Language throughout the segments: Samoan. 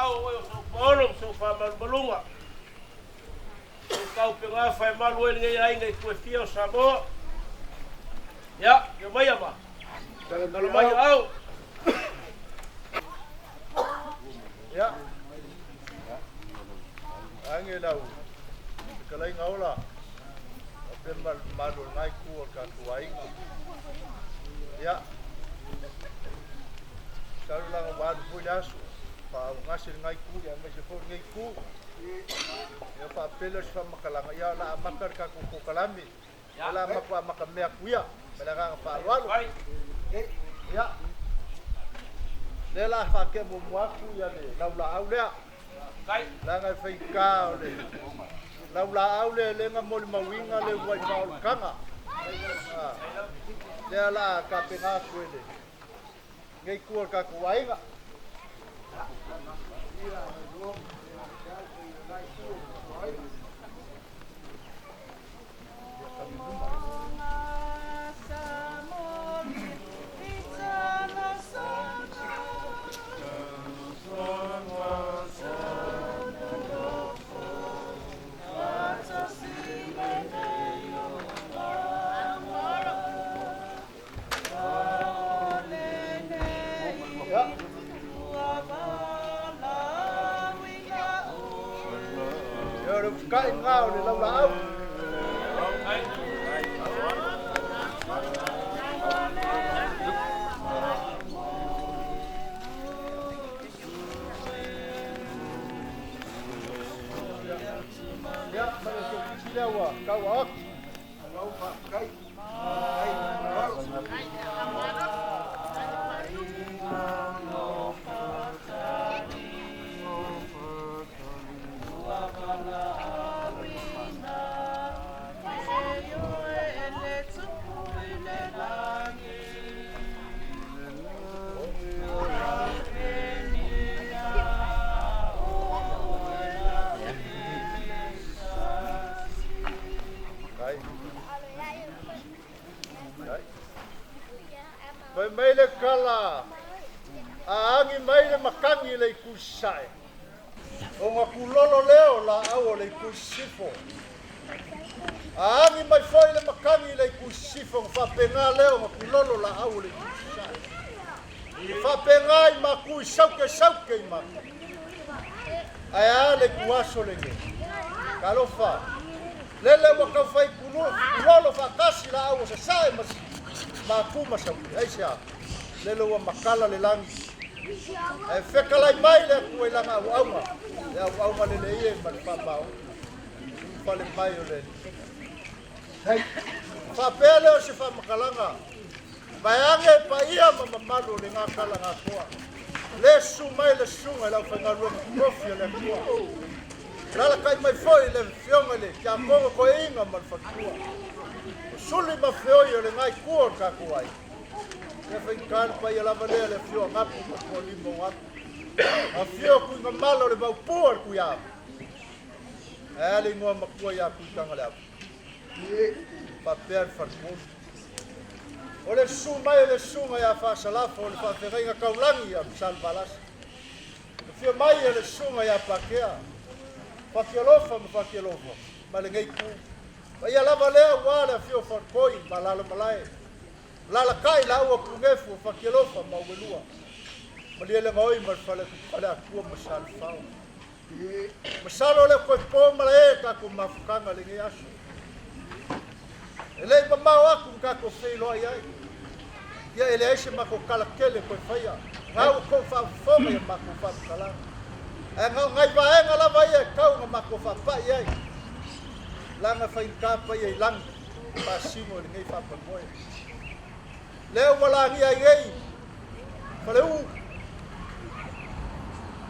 aao o oe o sou paolo ma sou faamalumaluga, sou taupegafa e malu ai lenei aiga i itu e fia o Samoa. Ia, afio maia ma tala mai aao. Ia, age lau fetalaiga ola, faapea ma le mamalu o lena itu o le tatou aiga. Ia, masalo leaga ua alu foi le aso, faaaaogase lena itu aemaise foi lenei itu. Ia faapea lea o se faamatalaga, ia o le a amata le tatou polokalame. O le a matua amatamea atu ia ma le agaga faaaloalo. Ia, lea o le a faatea muamua atu le laulaau lea, leaga e faigata o le laulaau lea lea na molimauina le uluai faaolataga. Lea o le a tapena atu e lenei itu o le tatou aiga. Ia. Ia, o le usikai lena o le laulaau. Ia, ma le tofisi lea ua tauaoki. Fai mai le tala, a agi mai le matagi i le itu i sasae, ona tulolo lea o laau o le itu i sisifo. A agi mai foi le matagi i le itu i sisifo, ona faapena lea ona tulolo laau o le itu i sasae. E faapena i maku i sauke sauke i maku. Ae a le ituaso lenei? Talofa, lele ua tau fai tulolo faatasi laau o sasae ma maku ma sauke. Aisea? Lele ua matala le lagi. Ae fetalai mai le Atua i lana auauga, le auauga lelei e ma le faamaoni. Ulufale mai o le Alii. Hei, faapea lea o se faamatalaga, vaeane paia ma mamalu o lena tala na atoa. Le susu mai le susuga i le aufaigaluega totofi a le Atua. Alalatai mai foi le afioga i le Tiakono Toeaina ma le faletua. O suli ma feoi o lena itu o le tatou aiga. Ia faigata le paia lava lea le afio a Gapu ma Tualima o Gapu. Afio Tuigamala o le Vaupu a le Tuiamu. Ae a le igoa matua ia Tuitagaleava? Faapea le faletolu. O le susu mai o le susuga ia Faasalafo o le faafeagaiga taulagi ia Salevalasi. Afio mai o le susuga ia Pakea, Fakialofa ma Fakialofa ma lenei itu. Paia lava lea aua le afio o Faletoi ma Alalamalae. Alalatai laua Punefu o Fakialofa ma Uelua. Malielegaoi ma le Faleatua ma Salefao. Masalo le toe po malae e tatou mafutaga i lenei aso. E le i mamao atu ma tatou feiloai ai. Ia e leai se matou tala tele toe faia. Na ua tou faafofoga i a matou faamatalaga. Ae na o nai vaega lava ia e tau na matou faapai ai. Leaga faigata paia i lagi e faasino i lenei faamoemoe. Lea ua lagia ai nei Faleu,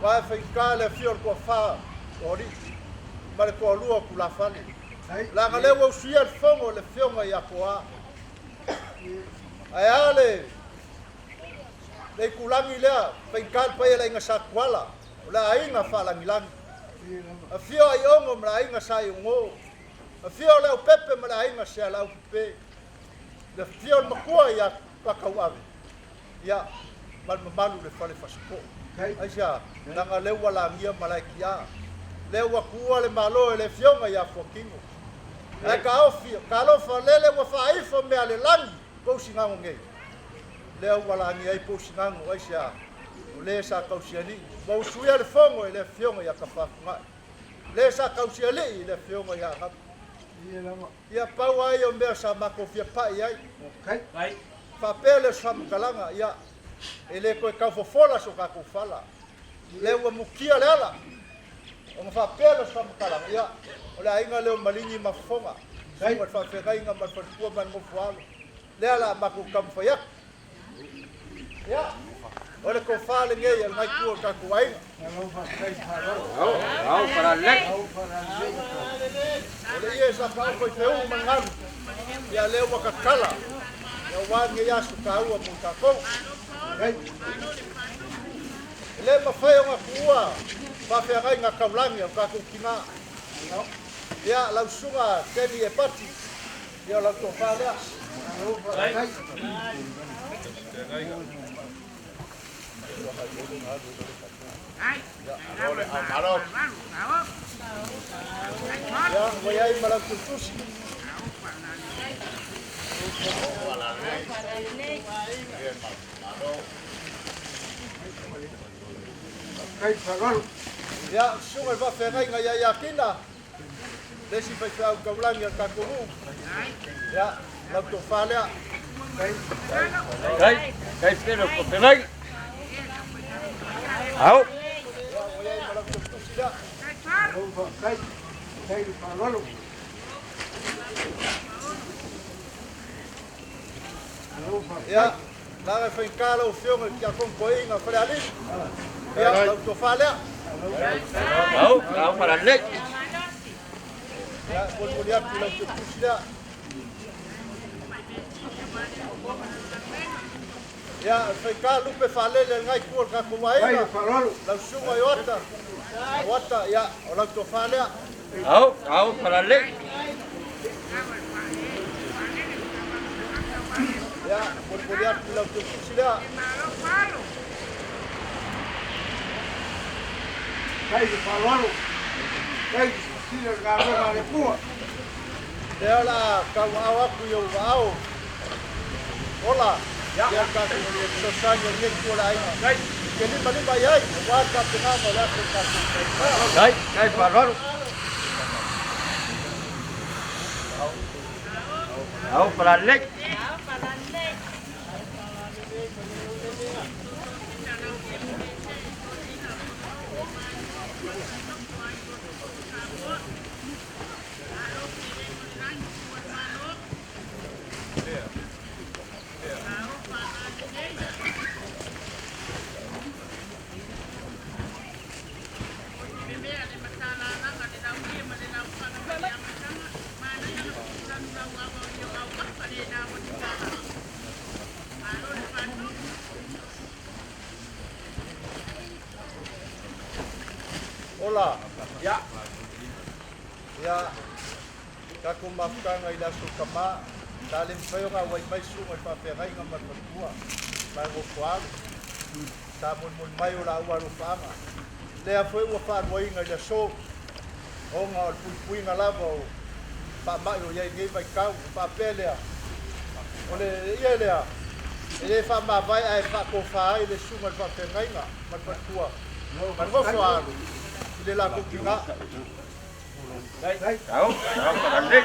aua e faigata le afio o le toafa o alii ma le toalua o tulafale. Leaga lea ua usuia le fono e le afioga ia Toa. Ae a le le itulagi lea, faigata le paia o le aiga Sa Tuala, o le aiga faalagilagi. Afio Aiogo ma le aiga Sa Iogo, afio Leaupepe ma le aiga Sealaupepe, le afio o le matua ia Pakauave, ia, ma le mamalu i le fale fasitoo. Aisea? Leaga o lea ua lagia malae tiā. Lea ua tuua le Malo e le Afioga ia Fuatino. Ae taofi, talofa lele ua faaifo mea a le lagi pousigago nei. Lea ua lagia ai pousigago, aisea? O le sa tausialii ua usuia le fono e le Afioga ia Tafafugai. Le sa tausialii i le Afioga ia Agapu. Ia pau lava ia o mea sa matou fia pai ai. Faapea lea o se faamatalaga, ia, e le toe taufofola so tatou fala. Lea ua mutia le ala. Ona faapea lea o se faamatalaga, ia, o le aiga lea o Maligi ma Fofoga, susuga i le faafeagaiga ma le faletua ma le nofo alo. Lea o le a matou taumafai atu. Ia, o le tofa lenei a lenei itu o le tatou aiga. O le ie sa taoto i feuu ma le galu, ia lea ua tatala, aua lenei aso taua mo tatou. E le mafai ona tuua faafeagaiga taulagi a o tatou tina. Ia, lau susuga Kenny Epati, ia o lau tofa lea. Ia, ua i ai ma lau tutusi. Ia, susuga i le faafeagaiga ia Iakina, le isi faifeau taulagi a le tatou nuu. Ia, lau tofa lea. Kai, kai pele o faafeagai. Ao. Ia, ua i ai ma lau tutusi lea. Ia, leaga e faigata lau Afioga i le Tiakono Toeaina o Falealili. Ia, lau tofa lea. Ao, ao falalei. Ia, molimoli atu i lau tutusi lea. Ia, faigata lupe faalele a lenei itu o le tatou aiga. Lau susuga Ioata. Ioata, ia, o lau tofa lea. Ao, ao falalei. Ia, molimoli atu i lau tutusi lea. Lea o le a tauaao atu i ou aao. Ola, ia le tatou fesoasoani o lenei itu o le aiga. E te limalima i ai, aua le tapenaga o le aso o le tatou. Kai, kai faaaloalo. Ao falalei. Ola. Ia. Ia, tatou mafutaga i le aso Tamā, sa le mafai ona auai mai susuga i faafeagaiga ma le faletua ma le nofo alo. Sa molimoli mai o laua alofaaga. Lea foi ua faaluaina i le aso, ona o le puipuiga lava o faamai o i ai nei vaitau. Faapea lea, o le ia lea, e le faamavae ae faatofa ai le susuga i le faafeagaiga ma le faletua ma le nofo alo i le latou tina. Ao, ao falalei.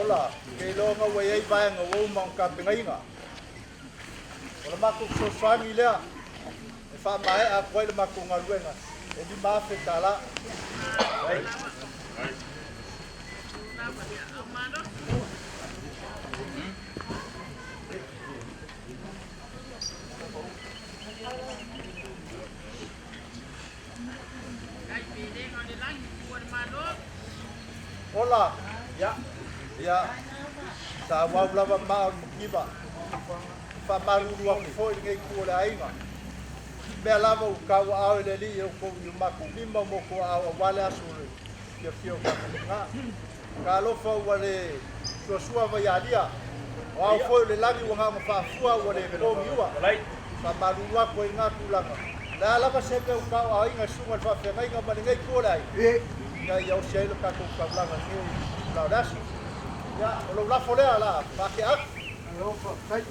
Ola, ke iloga ua i ai vaega ua uma ona tapenaina. O le matou fesoasoani lea e faamaea atu ai le matou galuega e $5,000. Ola, ia, ia, sa auau lava maa o le mativa. Faamalulu atu foi lenei itu o le aiga. Mea lava ua tauaao e le Alii e outou i o matou lima ma outou aao aua le aso o le fiafia o tatou tina. Talofa ua le suasua vaialia, o ao foi o le lagi ua na ona faafua ua le po niua. Faamalulu atu ai i na tulaga. O le a lava se mea ua tauaaoina e susuga i le faafeagaiga ma lenei itu o le aiga, ina ia osi ai le tatou taulaga i lenei itula o le aso. Ia, o lou lafo lea o le a faatea atu. Malo faafetai.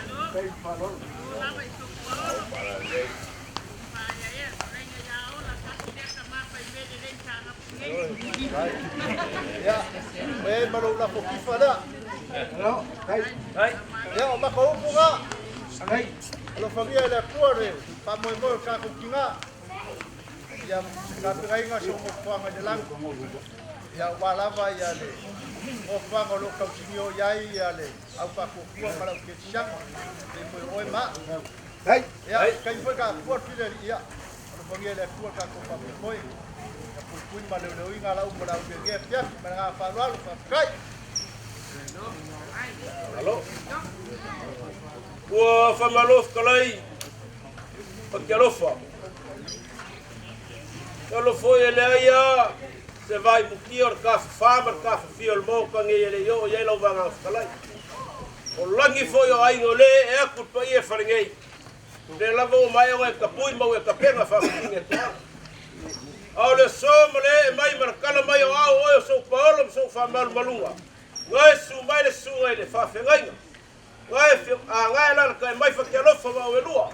Faafetai ma faaaloalo. Ia, e ma lou lafo kifa lea. Ia, o matou upu na. Alofagia e le Atua le faamoemoe o le tatou tina. Ia tapenaina si ou nofoaga i le lagi. Ia, aua lava ia le nofoaga o lo o tausinio i ai ia le au faatuatua ma le au kerisiano. Pei foi o oe ma au. Ia, taimi foi ka atua le fili alii, ia, alofagia e le Atua le tatou faamoemoe. Ia puipui ma leoleoina ala uma o le augeagea afiafi ma le agaga faaaloalo. Faafetai. Alo. Ua faamalo fetalai ma ke alofa. E alo foi e leai a se vai mutia o le tafafā ma le tafafia o le Maota nei e le i oo i ai lau vagaga fetalai. O lagi foi o aiga o le ee atu le paia e fale nei. Lea lava ua maea ona e tapui ma ua e tapena faafitiga e toala. A o le aso ma le ee mai ma le tala mai o ao oe o sou paolo ma sou faamalumaluga, na e susu mai le susuga i le faafeagaiga, na e a na e lalatae mai Fatialofa ma Auelua.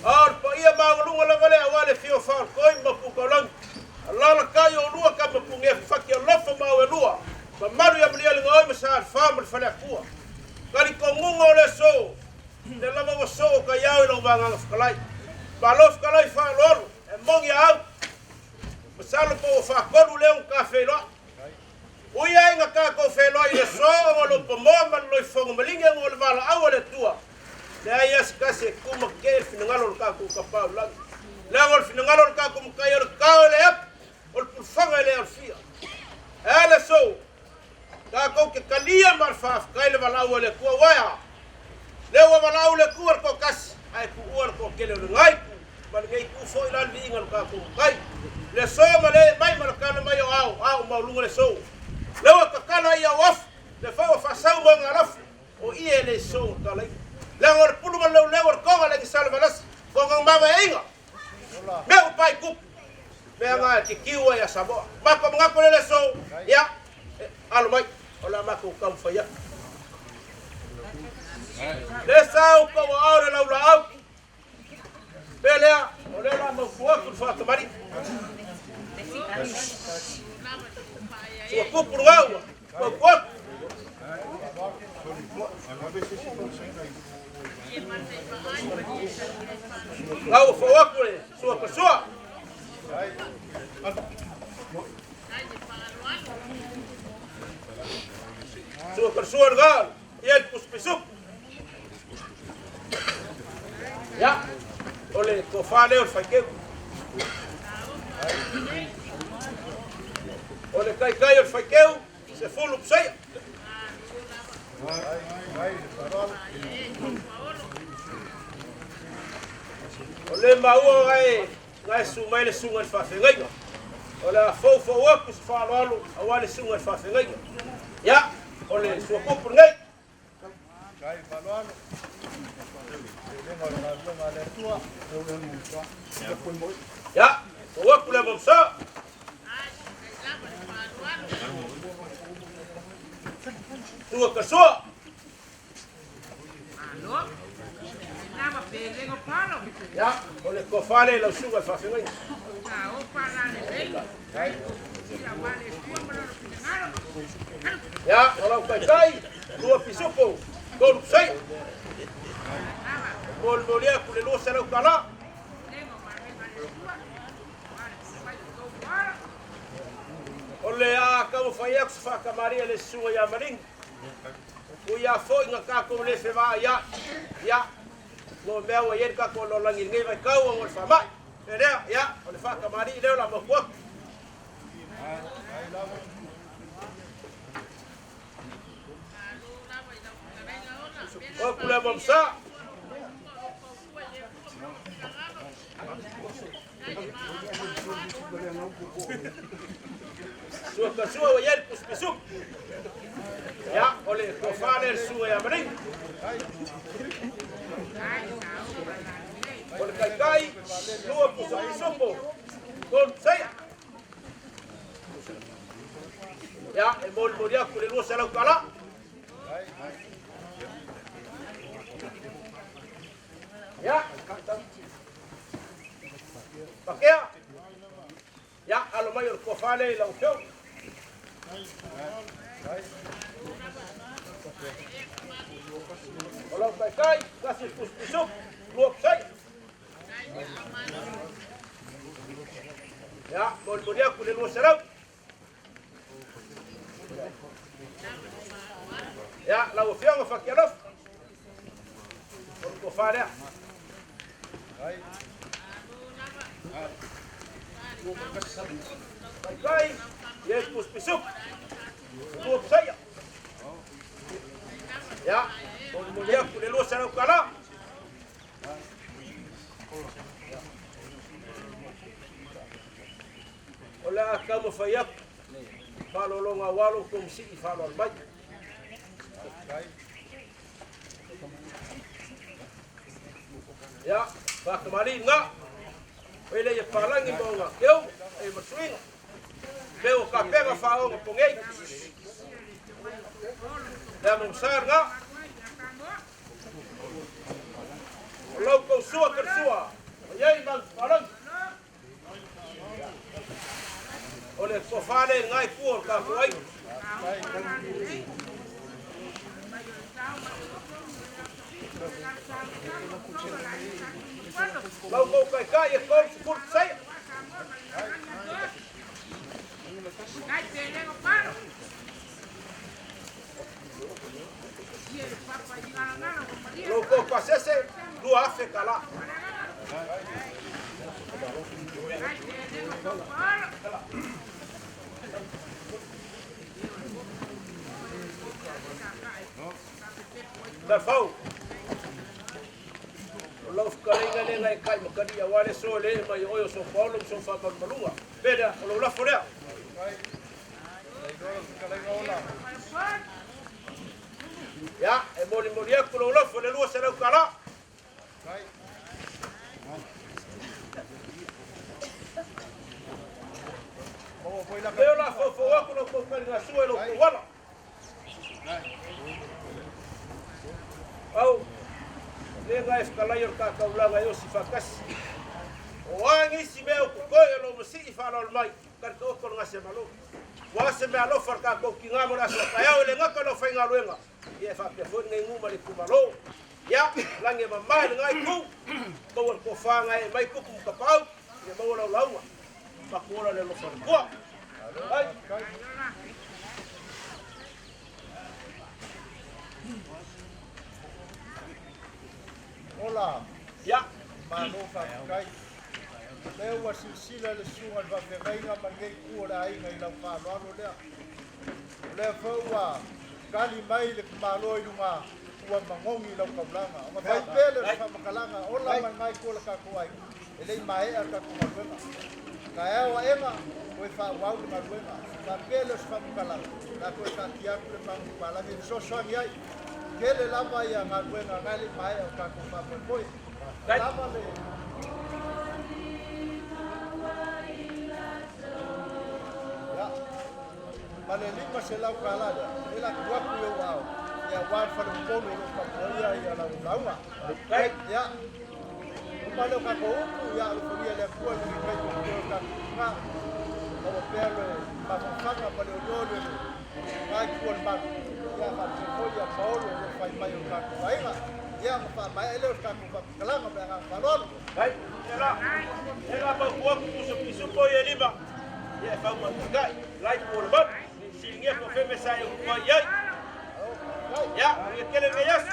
A o le paia maualuga lava lea aua le afio o Faolotoi ma Mapukaulagi. Alalatai oulua tama pugea Fatialofa ma Auelua, mamalu ia Malielegaoi ma Salefa ma le Faleatua. Talitonuga o le aso, lea lava ua soo taiao i lau vagaga fetalai. Malo fetalai faaaloalo, e moni a au. Masalo po ua faatolu lea ona ta feiloai. Ui ai ina tatou feiloai i le aso ona o lou pamoa ma le loifofoga maligi ona o le valaau a le Atua, leai lava se tasi e tu ma tetee le finagalo o le tatou Tapaau i lagi. Leaga o le finagalo o le tatou Matai o le tao e le apu, o le pulufaga e le alofia. E a le aso? Tatou te talia ma le faafetai le valaau a le Atua, aua e a? Lea ua valaau le Atua i le toatasi, ae tuua le toatele o lena itu, ma lenei itu foi la le viiga o le tatou Matai. Le aso ma le ee mai ma le tala mai o ao, ao maualuga le aso. Lea ua tatala ia o afu, le foi ua faasau ma ona alafu, o ie e le soo talaina. Leaga o le pulu ma le leuleu o le toga le agisala valasi, toga mavaeaiga. Mea ua pai tupu, mea na e titiu ai a Samoa. Matou manatu le le so, ia, alo mai, o le a matou taumafai atu. Le sau tou aao le laulaau, pe lea, o lea o le a mautu atu le faatamali. Sua tupu le gaua, mautu atu. Lau ua fou atu le sua pasua. Sua pasua le gao, ia le pusupisupu. Ia, o le tofa lea o le faiteu. O le taitai o le faiteu, 10 pusaia. O le maua gae gae susu mai le susuga i le faafeagaiga. O le a foufou atu se faaaloalo aua le susuga i le faafeagaiga. Ia, o le suakupu lenei. Ia, fou atu le amamsa. Sua ka sua. Ia, o le tofa lea i lau susuga i le faafeagaiga. Ia, o lau taitai, lua pisupo, tolu pusaia. Molimoli atu le $200. O le a taumafai atu se faatamalii a le susuga ia Maligi. Ui a foi ina tatou le fevaaiai, ia, no mea ua i ai le tatou lalolagi i lenei vaitau ona o le faamai. E lea, ia, o le faatamalii lea o le a mapu atu. O ku le mamsa. Sua ka sua ua i ai le pusa pisupo. Ia, o le tofa lea i le susuga ia Maligi. O le taitai, lua pusa pisupo, tolu saia. Ia, e molimoli atu le $200. Ia, Pakea. Ia, alo mai o le tofa lea i lau afioga. O lau taitai, tasi le pusa pisupo, lua pusaia. Ia, molimoli atu le 200. Ia, lau Afioga Fatialofa, o le tofa lea. Taitai, ia i pusupisupu, lua pusaia. Ia, molimoli atu le $200. O le a taumafai atu faaaloaloga aua lo outou masii faaaloalo mai. Ia, faatamalii lena, o le ia palagi ma ona keu, e ma suiga, pe o kapega faaoga pogei. Lea ma lena, o lau tou sua sua, o iai ma palagi. O le tofa lea i lena itu o le tatou aiga. Lau tou taitai e 30 saia. Lau tou pasese, 2,000 tala. Tafau. O lau fetalaiga lea na e kai makali aua le so le mai oe o so paolo ma so faamalumaluga. Pea o lou lafo lea. Ia, e molimoli atu lou lafo le $200. Leo la faufau atu lau tou taligasua i lou tou ala. Au, le na e fetalai o le tataulaga e osi faatasi. O a nisi mea o totoe o lou masii faaaloalo mai, kalika oto le gase malo. Ua se mea alofa le tatou tiga mo le aso a taeao e le gata o lau faigaluega, ia e faapea foi lenei nuu ma le itumalo. Ia, lagi e mama i lena itu, maua le tofa na e mai tupu ma tapaau, ia maua lau lauga, matou ola le alofa o le Atua. Ai. Ola. Ia. Malo faafetai. O lea ua silasila le susuga i le faafeagaiga ma lenei itu o le aiga i lau faaaloalo lea. O lea foi ua tali mai le tamaloa i luga ua magogi lau taulaga. Ona fai pea lea o se faamatalaga, ola ma lena itu o le tatou aiga, e le i maea le tatou galuega. Taeao aega, toe faaauau le galuega. Faapea lea o se faamatalaga, o le a toe taatia atu le magu papalagi e fesoasoani ai. Tele lava ia galuega na e le i maea o tatou faamoemoe. Lava le Ia, ma le $500 lea, e la atu atu i ou aao, ia aua le faleupolu o lo o tapuaia ia lau lauga. Ia, uma lea o tatou upu, ia alofagia e le Atua lenei taimi o totoe o tatou tina, maua pea le mafaufauga ma le olioli o lena itu o le malu, ia faapea foi ia paolo o lo o fai mai o tatou aiga. Ia, ona faamaea lea o le tatou faamatalaga ma le agaga faaaloalo. Ai, ela, ela mau atu pusa pisupo i e lima. Ia e fau mai lai po le malu. Siligia po fe mesa e upu ai ai. Ia, ia tele ngai aso.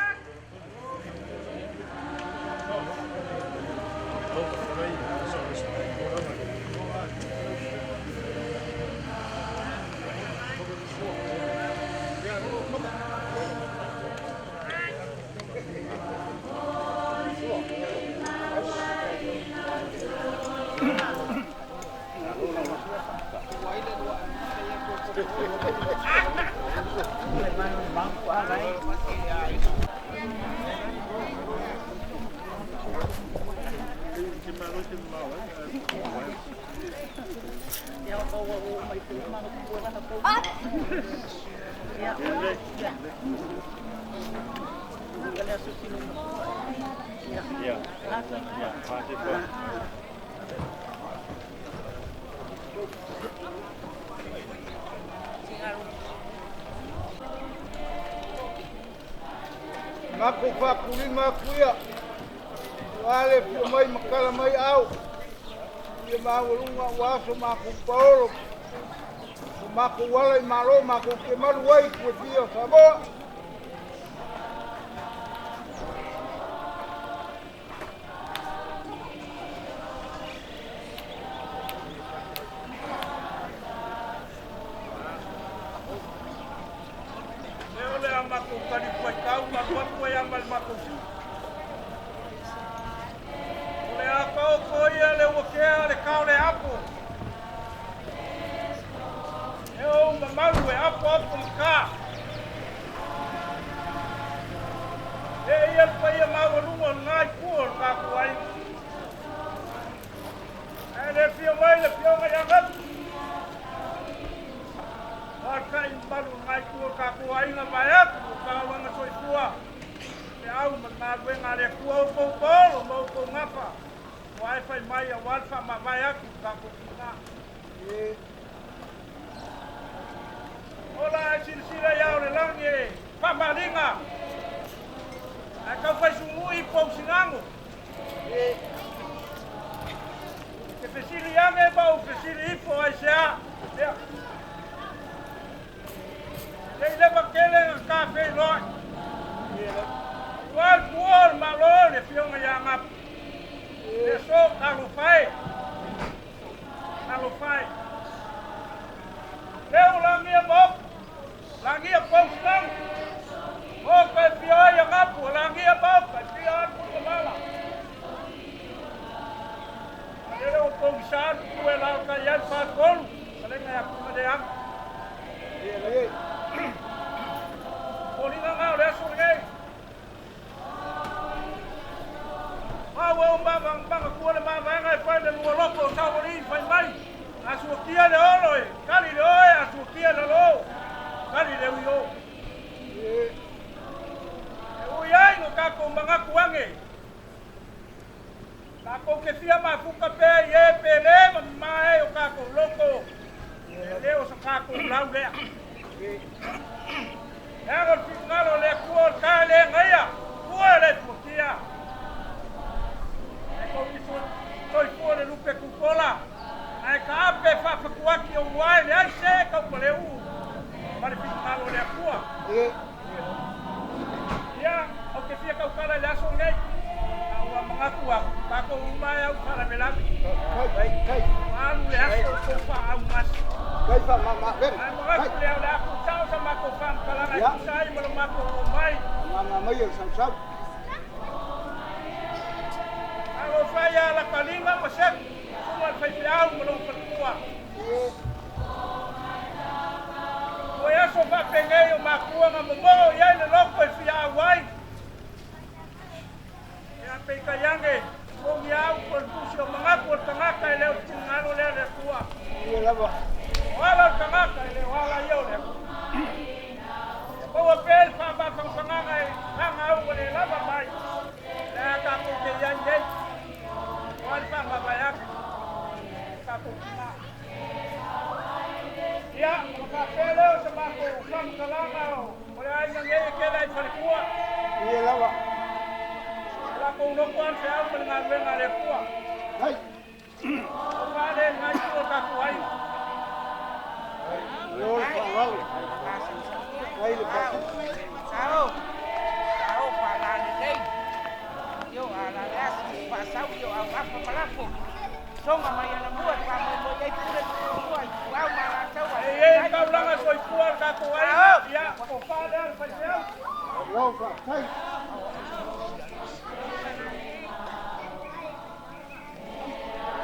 Mako whakulima kuia, wale pia mai makala mai au, ia maulunga waso mako paolo, mako wala i malo mako ke malu ai kue fia Samoa.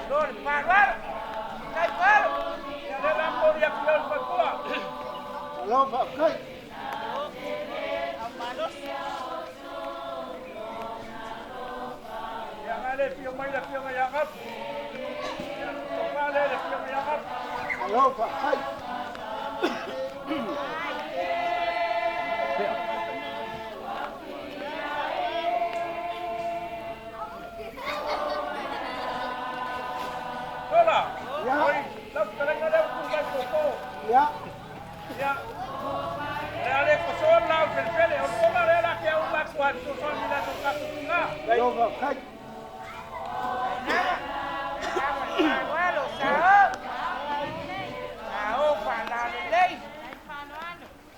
Lord, Malo faafetai. Ia nga le fia mai le afioga ia Gapu. Ia, tofa lea le afioga ia Gapu. Malo faafetai. Tola. Ia. Oi, lau fetalaiga lea ua tu mai fofo. Ia. Ia. Le a le koso lau felefele, o le tola lea la ke au ma ku ai fesoasoani i le aso o tatou tiga. Malo faafetai.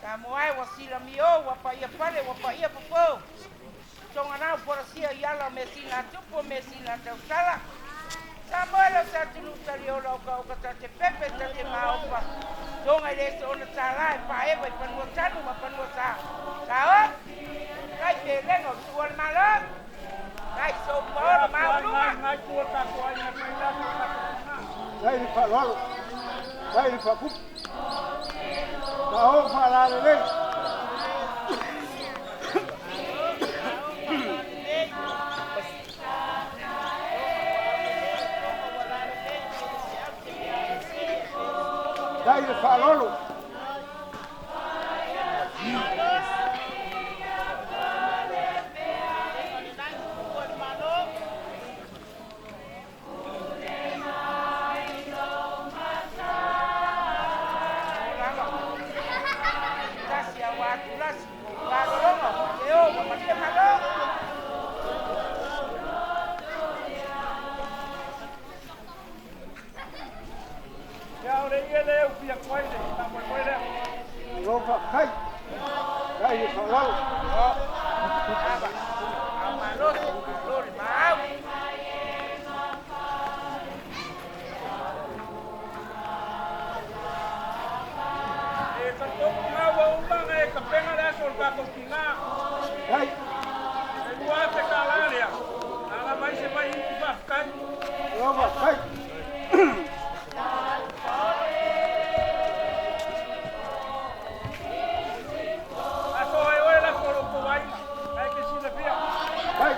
Samoa ua silamio ua paia pale ua paia fofo. Toganau polasia i ala o measina a tupu o measina a tausala. Samoa lo sa atunu taliola o ka oka ta te pepe ta te maopa. Tonga i le eso ona tālā e paewa i panua tanu ma panua sa. Sao! Kai pelega o tua le malo. Kai sopaolo mauluga. Ngai tua tatou aiga mai le aso o tatou tiga. Dai le faaaloalo. Dai le faapupu. Sao faalalelei. Dai le faaaloalo. Tasi a wā tulasi. Palolonga, te o, malia malo. Ia, o le ie lea u fia koai le faamoemoe lea. Malo faafetai. Dai le faaaloalo. Ava, au malosi, malo le maau. E talitonu lena ua uma ona e tapena le aso o le tatou tiga. Dai. E $2,000 lea, a lava ai se vai inu faafetai. Malo faafetai. Aso ai oe lafo o lo outou aiga, la e te silafia. Dai.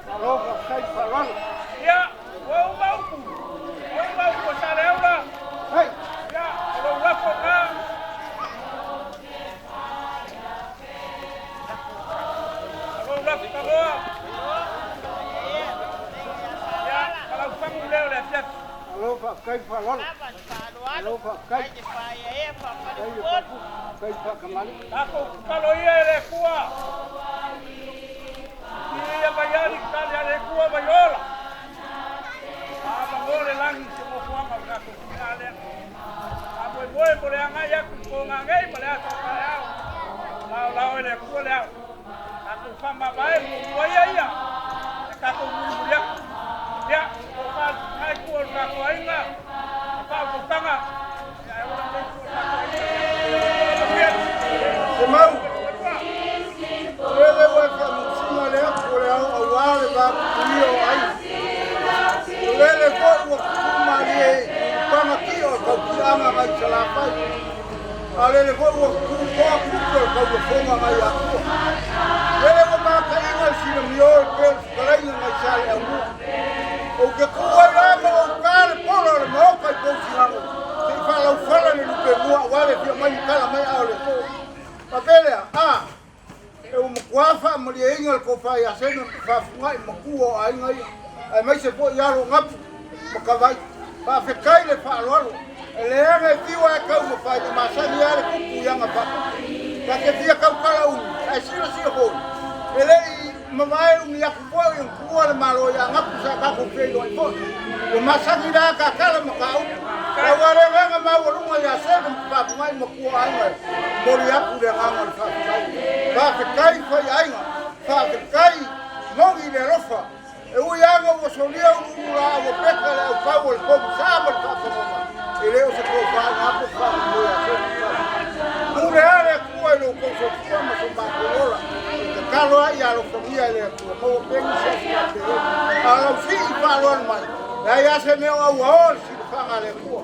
Malo faafetai faaaloalo. Ia, ua uma upu, ua uma upu a Saleaula. Dai. Ia, o lou lafo lena. O lou lafo taloa. Ia, ma lau fagu lea o le afiafi. Malo faafetai faaaloalo. Malo faafetai. Dai le faapupu. Dai faakamali. Tatou tatalo ia e le Atua. Ia mai ali tali a le Atua mai ola. Faamanō le lagi i se nofoaga o le tatou tiga lea. Faamoemoe mo le agai atu i toga nei ma le aso o taeao. Laolao e le Atua le ao. Tatou faamavae muamua ia ia e tatou mulimuli atu. Ia, tofa ngai tua o le tatou aiga, e faautautaga, ia e ola nei tua o le tatou aiga. Ia, manuia. Se mau. O lele ua e faamatusina le atu o le ao auā le vapupuia o aiga. O lele foi ua tutuu malie i ulupaga ti'a o le tautiaga nai Salafai. A lele foi ua tutuu toa tupe o le taulafoga nai Atua. Lele ua mataiga le silamio e pei o le fetalaiga nai Saleaaumua. Ou te tu ai la ma ou ta le pola o le maota i Pousigago se i faalaufala le lupemua aua le afio mai ma tala mai ao le aso. Faapea lea, a, e ua matua faamalieina le tofa ia Sene ma faafuga'i matua o aiga ia, aemaise foi alo o Gapu ma Kavaii. Faafetai le faaaloalo. E leaga e fiu ae taumafai e masani lava le tupu i aga faaputu. Ta te fia tautala umi, ae silasila foi, e le i mavae umi atu foi ona tuua le Malo ia Gapu sa tatou feiloai foi. Ua masani la ta tala ma ta upu. Pau lava le agaga maualuga ia Sene ma faafuga'i matua o aiga e momoli atu le agaga o le faafetai. Faafetai faiaiga, faafetai moni i le alofa. E ui lava ina ua solia uluulu laau o peka le aukau o le pogisa ma le faafofoga, e le o se tofa na po faamoemoe ia Sene ma faafuga'i. Pule lava le Atua i lo outou soifua ma so matou ola. O le tatalo lava ia alofagia e le Atua, maua pea nisi aso faapelei. A o lau sii faaaloalo mai, leai lava se mea o auaoa le silafaga a le Atua.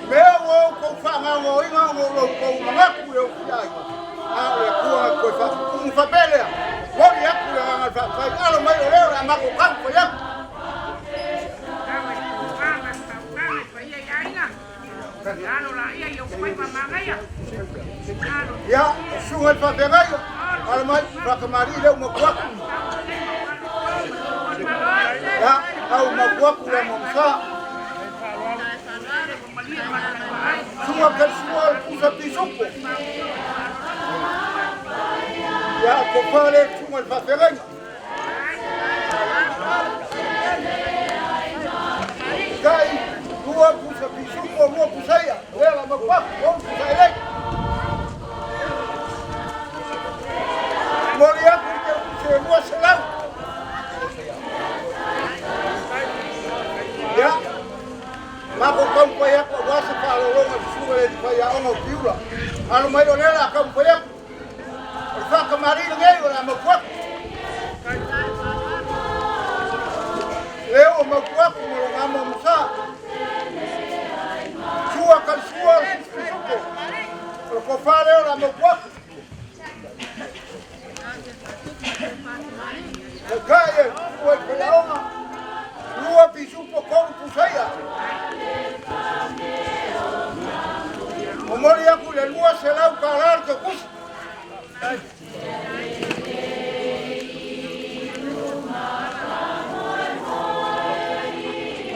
Mea ua outou faagaogoina ona o lo outou manatu i le ofi aiga, a o le Atua na toe faatutumu faapea lea, Momoli atu le agaga o le faafetai, alo mai o lea o le a matou taumafai atu. Ia, o susuga i le faafeagaiga, alo mai, faatamalii lea ua mapu atu. Ia, au mapu atu le Amoamasa. Susuga Kalisua o le Pusa Pisupo. Ia, tofa lea le susuga i le faafeagaiga. Tai, lua pusa pisupo, lua pusa ia. Lea la mapu atu, olu pusa elei. Moli atu i te upu se 200. Ia, matou taumafai atu aua se faaaloaloga i le susuga i le alii faiaoga o Piula. Alo mai o lea o le a taumafai atu. O le faatamalii lenei o le a mautu atu. Lea ua mautu atu ma lona amoamosa. Sua kalisua o le pisupisupo. O le tofa lea o le a mautu atu. Taitai e sua i faiaoga. Lua pisupo, tolu pusaia. Momoli atu i le $200 le tautusi.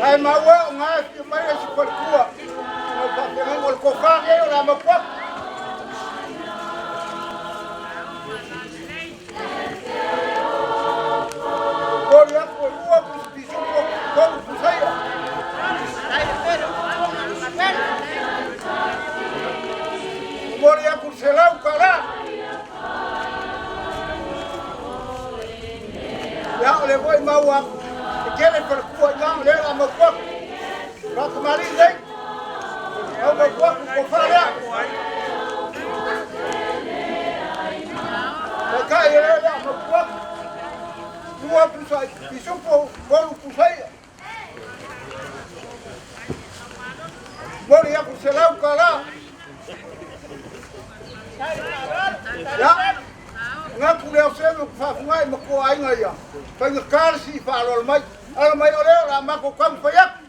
Ae maua o ngā e fia mai le si faletua. O le faafeagaiga o le tofa nei o le a mautu atu. Momoli atu e lua pusa pisupo, tolu pusaia. Momoli atu le $100. Ia, o le foi mau atu, e tele faletua i ina, o lea o le a mautu atu. Faatamalii nei, au mautu atu, tofa lea. Taitai e lea o le a mautu atu. Lua pusa pisupo, tolu pusa ia. Momoli atu le $100. Ia, manatu lea o se faafugai ma tua aiga ia, faigata le sii faaaloalo mai. Alo mai o lea o le a matou taumafai atu.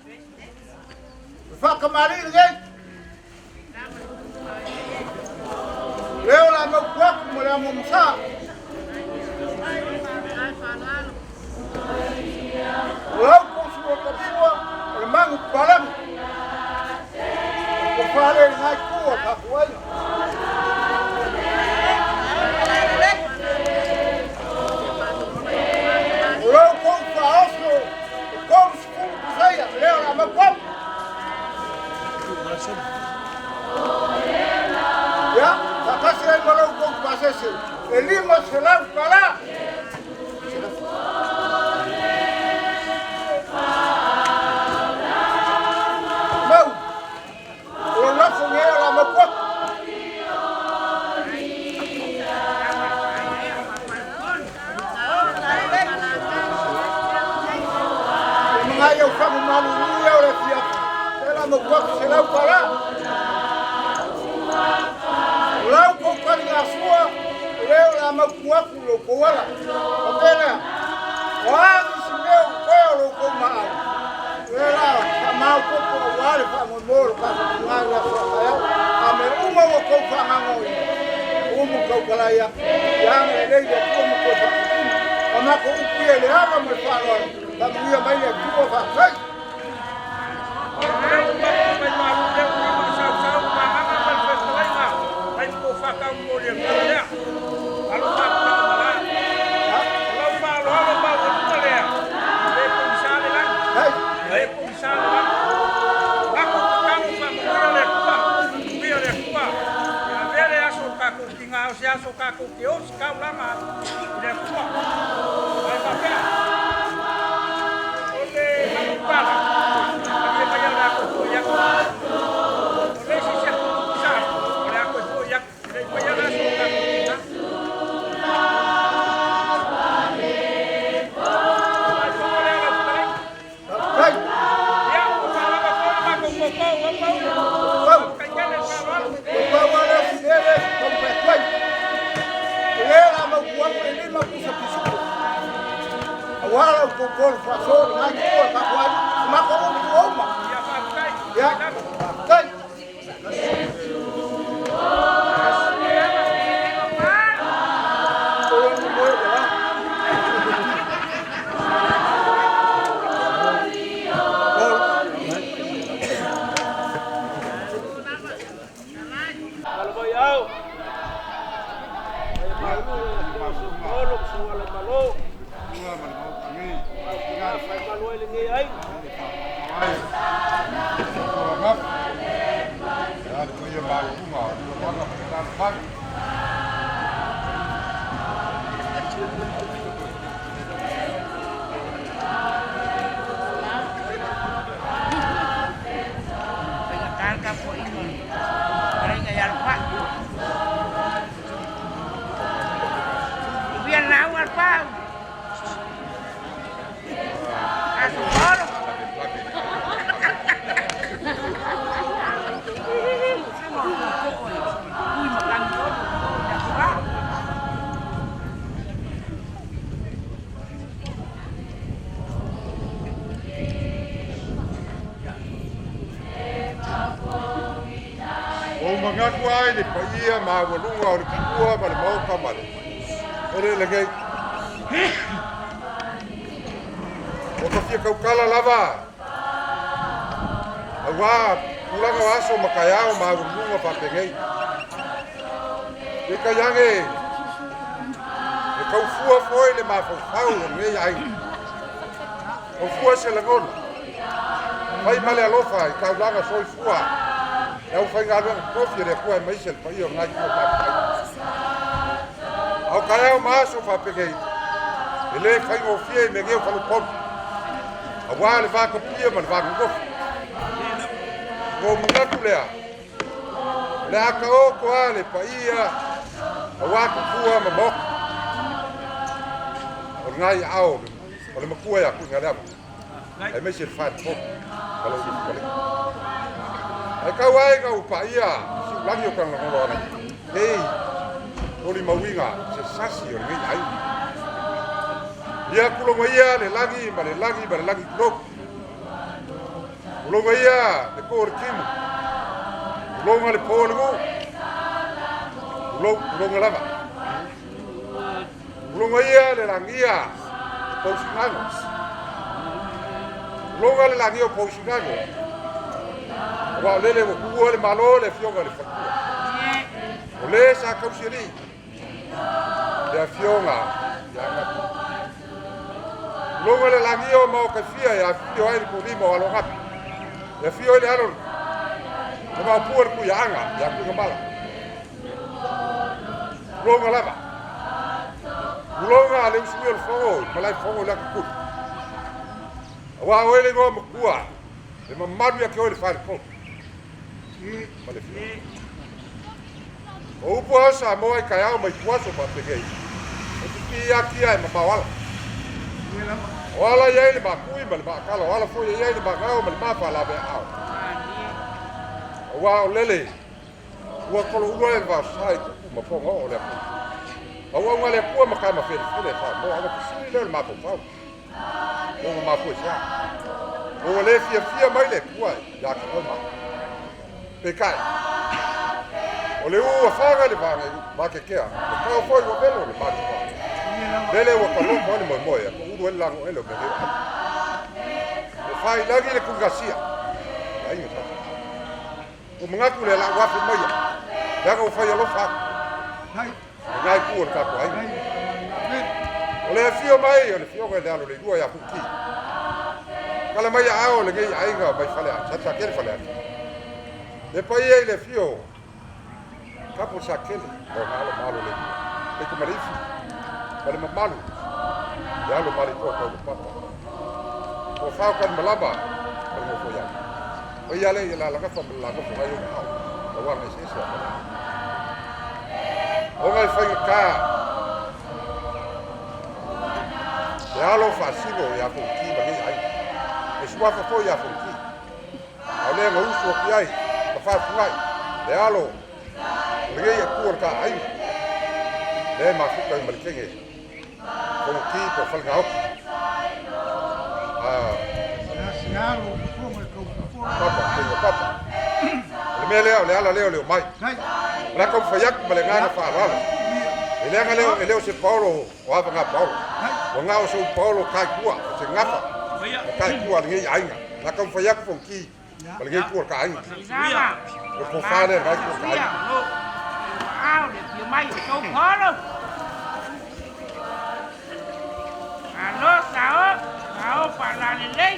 O le faatamalii lenei. Lea o le a mautu atu ma le amoamosa. O lau kou sua kalisua, o le magu papalagi. O le tofa lea i lena itu o le tatou aiga. O lau kou faaoso e 30 pusaia, lea o le a mautu atu. Ia, faatasi ai ma lau kou pasese, e $500. Mau, o lau lafo nei o le a mautu atu. E magai au fagu malulu ia o le afiafi, lea o le a mautu atu $100. O lau kou taligasua, o lea o le a mautu atu i lo outou ala. Faapea lea, o a nisi mea o totoe o lo outou maau, o lea o le a faamaopoopo aua le faamoemoe o lo tatou tina i le aso a taeao. A mea uma ua outou faagaogoina, umu tautalai atu, ia agalelei le Atua ma toe faatutumu. O matou upu ia i le ava ma le faaaloalo, faamanuia mai le Atua, faafetai. Faafetai. Olo faasoa lena itu o le tatou aiga. O matou upu ua uma. Ia, faafetai. Tala mai au. Ai malu e so ala malo. Fai malu ai lenei ai. Faigata le tapuaiga a le fetalaiga ia Lopa. Manuia le lauga a Lopa. Aso Olo. Ui matagi olo i le aso la. Ua ou manatu ai le paia maualuga o le tupua ma le maota ma le eleele nei. Ua ta fia tautala lava auā tulaga o aso ma taeao maualuluga faapenei. Peitai ane, e taufua foi le mafaufau o lenei aiga. Taufua se lagona, fai ma le alofa i taulaga soifua le aufaigaluega tofi a le Atua aemaise le paia o lena itu o faafetai. A o taeao ma aso faapenei, e le faigofie i mea nei o faleupolu, auā le va tapia ma le va nonofo. Ona ou manatu lea, o le a taoto lava le paia auā tupua ma maota o lena i aao o le matua ia Tuigaleava, aemaise le faletolu ma lau fetalaiga. Ae tau ai ina ou paia siulagi o Tagalagoloana nei molimauina se sasi o lenei aiga. Ia tuloga ia le lagi ma le lagi ma le lagi tulou. Tuloga ia le to o le timu. Tuloga le po o le nuu. Tulou, tuloga lava. Tuloga ia le lagia o Pousigago. Tuloga le lagia o Pousigago. Aua o lele ua tuua le Malo le afioga i le faletua. O le sa tausialii le afioga ia Gapi. Tuloga le lagia o Maokaifia e afifio ai le tuulima o Alo Gapi. E afio ai le alo le maopua le Tuiaaga ia Tuigamala. Tuloga lava. Tuloga le usuia o le fogo i malae fogo i le atatuli. Aua oe le igoa matua, le mamalu ia te oe le faletolu ma le fia. O upu a Samoa i taeao ma ituaso faapenei, e pipii atia e mamao ala. O ala i ai le makui ma le maakala, o ala foi e i ai le magao ma le mafalaveaao. Aua o lele Ua koloulua e le vaosa i tupu ma poga o le Atua. Auauna le Atua ma tama felefele e Samoa, ona fesili lea o le mafaufau. Ua mafua i se a? Ua le fiafia mai le Atua ia te oe ma au. Peitai, o le ua faga le vaga vakekea, e kao foi ua velo le matua. Lele ua taloto ai le moemoe, a toulu ai le lago ele o mea nei o ai. E faailagi le tuigasia, le aiga sa Ua manatu lea lau afe maia, leaga ua fai alofa atu. Lena itu o le tatou aiga. O le afio mai o le fioga i le alo le lua ia Fuki. Kala mai aao o lenei aiga mai fale Satisakele fale atu. Le paia i le afio Kapo Sakele o na alo malo le lua. Peita Maleifi ma le mamalu le alo male toa tau le papa. O fao kan malama ma le mofo ia. O ia le ia la lagafa ma le lagofo ngai o ao. O wa ngai se se a fale. O ngai faigata le alo faasino ia Fonoti ma nei aiga. E suafa foi ia Fonoti. A o lea na usu atu i ai ma faafugai le alo o lenei atua o le ta aiga. Lea e mafuta ai ma le kenge Fonoti po o Falenaoti. Papa, faiga papa. O le mea lea, o le ala lea o le omai. O le a taumafai atu ma le agaga faaaloalo. E leaga lea, e le o se paolo o avaga paolo. Ua na o sou paolo kai tua, o se gafa o kai tua a lenei aiga. O le a taumafai atu Fonoti ma lenei itu o le ta aiga. O le tofa lea i le itu o le ta aiga. Malo sao, sao faalalelei.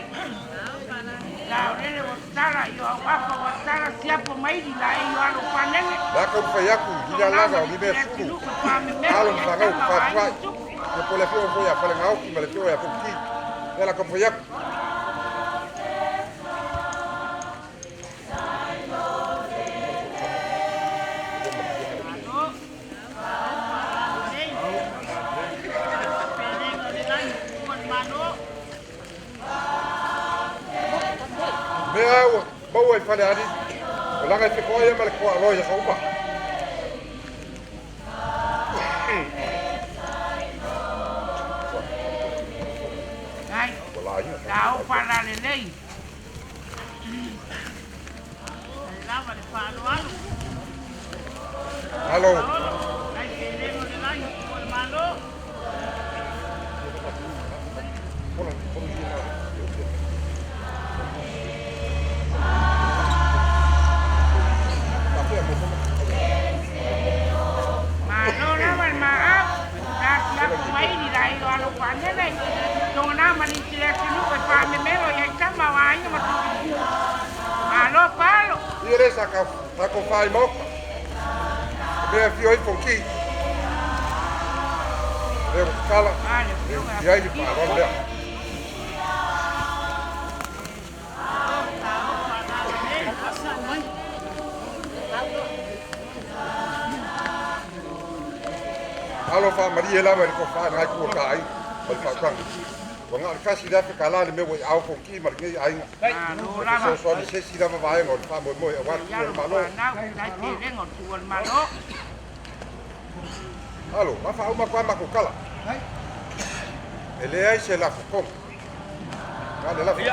Laolele ua tala i o auafa ua tala siapo maili la e i o alo panele. O le a taumafai atu i le alaga o le mea sulu, alo ma fanau ma fatuai. Ia po o le afioga foi ia Falegaoki ma le afioga ia Fonoti. Ia o le a taumafai atu. Mea ua maua i Falealili, o laga e fetoai ai ma le toaaloa i aso uma. Alo. Malo lava le maau, sa siapo maili la e i o alo panele. Togana ma nisi le atunuu e faamemelo i ai tama o aiga ma tupu. Malo palo. Ia le sa ka fai maoka. Mea fio ai fonki. Le kala. Le ai le faaaloalo lea. Alo faamalie lava i le tofa i lengai itu o le ta aiga ma le faautaga. Ua na o le $1,000 le mea ua i aao Fonoti ma lenei aiga. E fesoasoani i se isi lava vaega o le faamoemoe aua le tuua o le Malo. Alo, ma faauma atu lava matou tala. E leai se lafo tonu. Na o le lafo $1.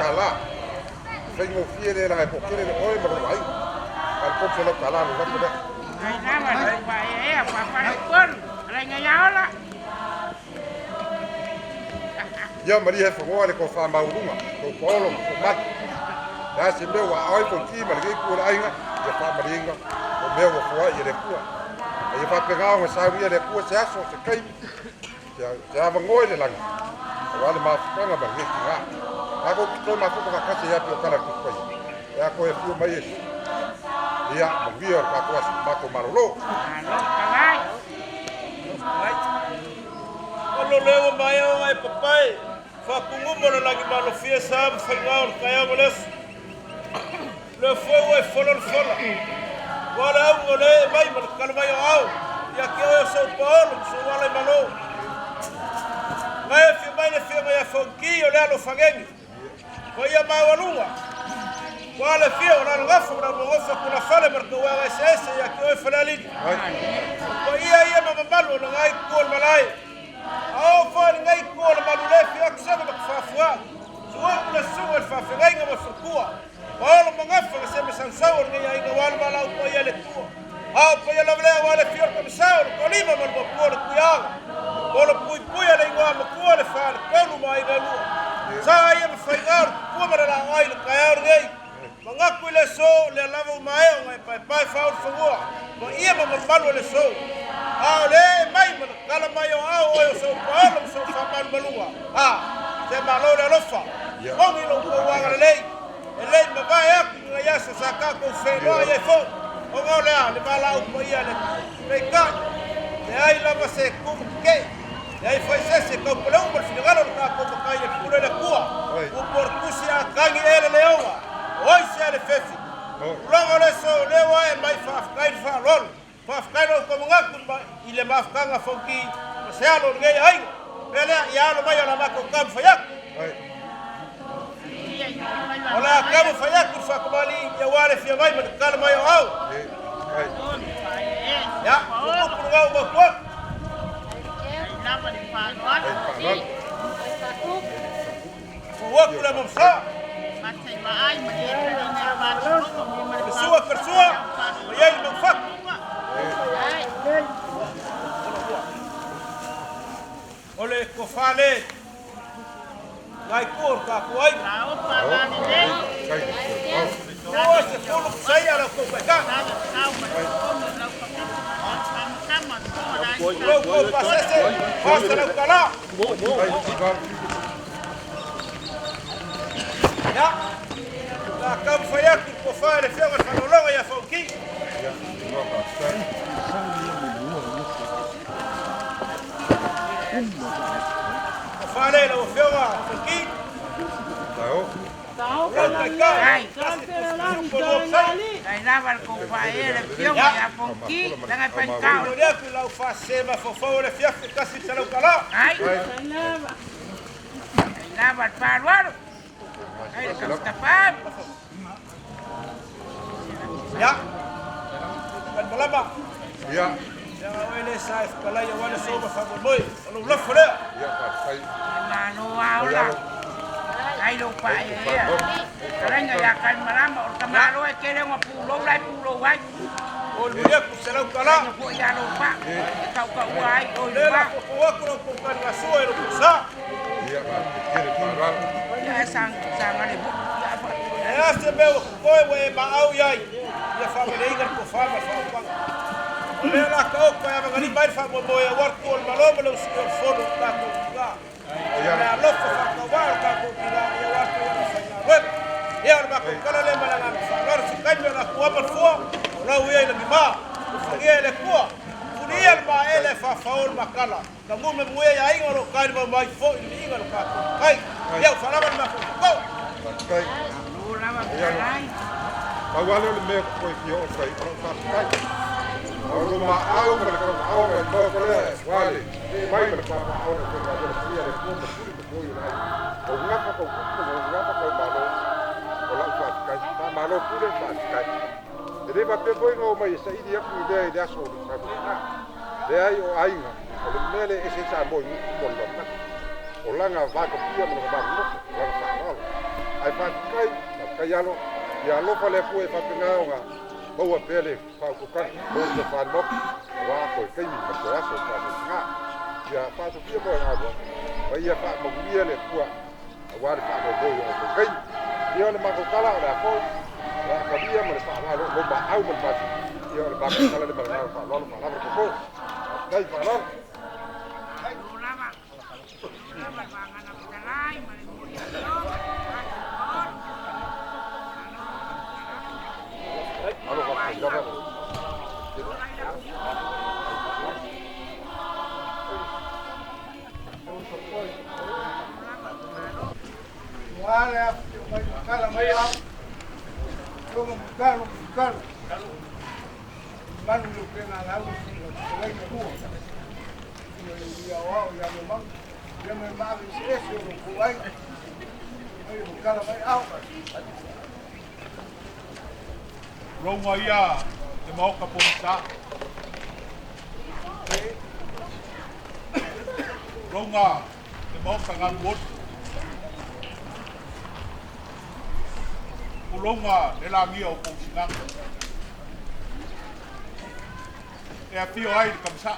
E faigofie lea leaga e toatele le oe ma lou aiga. Na o le $300 lou lafo lea. Ia malie he fangoa le tofa maualuga, tou paolo ma tou malu. Le a se mea ua aao ai Fonoti ma lenei itu o le aiga, ia faamalieina o mea ua foai e le Atua. A ia faapena ona saunia e le Atua se aso, se taimi, se avanoa i le lagi, aua le mafutaga ma lenei tina. Tatou te toe mafuta faatasi ai pei o tala a le Tusi Paia, pe a toe afio mai Iesu. Ia manuia le tatou aso matou malolo. Olo le ua maea ona e papae, faapuguma le lagi malofie sa ma faiga o le taeao ma le aso. Le foi ua e fola le fola. Ua le auga o le ee mai ma le tala mai o ao, ia te oe o sou paolo ma sou ala i malo. Ngai e fia mai le fia mai a Fonoti o le alo fagege. Paia maualuga, ua le fia o Lalogafo ma Laumagofa tulafale ma le tauaga eseese ia te oe Falealili. O paia ia ma mamalu o lengai itu o le malae. A oo foi i lenei itu o le malu le fia atu sega ma tafaafuaa. Suapu le susuga i le faafeagaiga ma le faletua. Paolo Magafa na se masausau o lenei aiga ua le valaau paia i le Atua. A o paia lava lea aua le afio o le Tamisao, le Toalima ma le Mapua o le Tuiaga. O le puipui a le igoa matua le faletolu ma aiga e lua. Sa ia ma faiga o le tupua ma le laoai i le taeao lenei. Manatu i le aso, lea lava ua maea ona e paepae faaulu fanua, paia ma mamalu o le aso. A o le ee mai ma le tala mai o ao oe o sou paolo ma sou faamalumaluga. A, se malo le alofa, mogi lo outou agalelei. E le i mavae atu i nai aso sa tatou feiloai ai foi, ona o le a? Le valaau paia a le Atua. Peitai, leai lava se tumu tetee, leai foi se isi e taupale uma le finagalo o le tatou Matai e pule le Atua. Upu o le Tusi a tagi ea le leoga, o ai sea le fefi. Tulaga o le aso o lea ua ae mai faafetai le faaaloalo. Faafetai lo outou manatu i le mafutaga Fonoti ma se alo o lenei aiga. Pea lea, ia alo mai o le a matou taumafai atu. O le a taumafai atu le faatamalii aua le fia mai ma le tatalo mai o au. Ia, o upu lena ua mapu atu. Ua kula mamsa. Sua persua. Ia i mafak. Ole ko fale. Ngai kur ka kuai. O se fulu sai ala ko ka. Lo ko pasese. Pasa la kala. Ya. La kam faya ku ko fale fia ma falolonga ya fonki. Fale la fia fonki. Ai lava le kofa e le fioga ia fonki, langa paikao. Lo dia ku lau fa se ma fo le fia kasi salau kala. Ai. Ai lava le palualu. Ai le kaftapa. Ya. Kan malama. Ya. Ya wele sa kala ya wale so ma fa moi. Lo lo fo le. Ya pa kai. Malo aula. Ai lo pa e. Kalenga ya kai malama o kamalo e kele ngo pulo lai pulo ai. O lo dia ku salau kala. Ko ya lo pa. E kau kau ai o Le la pa. ko ko ko ko kan la so e lo ku sa. Ya pa kere pa. Ya sang sang ale bu. Ya pa. E a se me ko e ma au iai. Ia fa me inga ko fa ma fa pa. O le la ka o ko ya ngani mai fa mo mo ya war ko malo mo lo si o fono ka ko ka. Ya la lo fa ka wa ka ko ki la ya war ko ya fa na web. Ya ma ko kala le ma la fa la si kai me la ko ma fo. La u ya le ma. Fa ye le ko. Funi el ma ele fa fa o ma kala. Ka mo me mo ya inga ro kai ma mai fo ni inga ro ka ko. Kai. Ya fa la ma ko. Ko. Kai. Lo lava kai. Awale le me ko ki o kai o fa kai. O lo ma au ma le ko au ma ko ko le wale. Mai ma pa pa au ko ka ko ki le ko ma ku ko i lai. O nga pa ko ko nga pa ko ma lo. O la fa kai pa ma lo ku le fa kai. E le pa pe ko ngo mai sa i dia ku le le aso le sa ko na. Le ai o ainga. O le mele e se sa mo ni ko lo na. O la nga va ko pia mo ba mo la fa lo. Ai fa kai kai alo. Ia alofa le fue faapena maua pea le faaokokaga mo le tofā auā toe taimi ma toe aso faasosiga ia faasofia mo e galuaga ma ia faamanuia le Atua auā le faamoemoe o outou taimi. Ia o le matou tala o le a foʻi o le a talia ma le faaaloalo lo maau ma le masini. Ia o le matou tala le malagaga faaaloalo faalava le koko faafetai faaaloalo. Lo lava. Lava vangana talai ma le muri fioga. Alo faafetai lava. Wale mai kala mai au. Longa mukalo mukalo. Manu lo pena la u le ku. Ia wa ia mo mang. Ia me ma vi se se lo ku ai. Ai mukala mai au. Ronga ia te maoka pongisa. Ronga te maoka ngā motu. Ulonga le langia o pongsinga. E a fio ai le kamsa.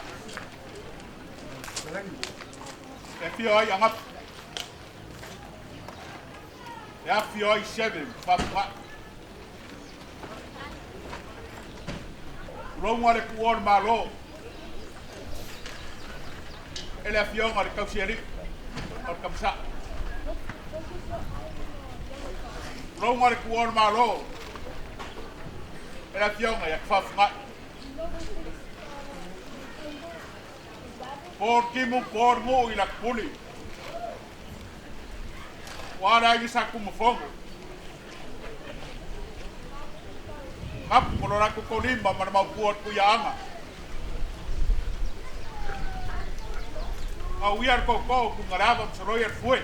E fio ai angap. E a fio ai seven papa. Ronga le kuon malo. E le afioga le kausiari o le kamsa. Ronga le kuon malo. E le afioga ia kfafungai. Por kimu por ngu i la puli. Wara i sa kumafongo. Kapu ko lora ko limba mana mau kuat ku yaanga. Au iar ko ko ku ngarava msoroia fue.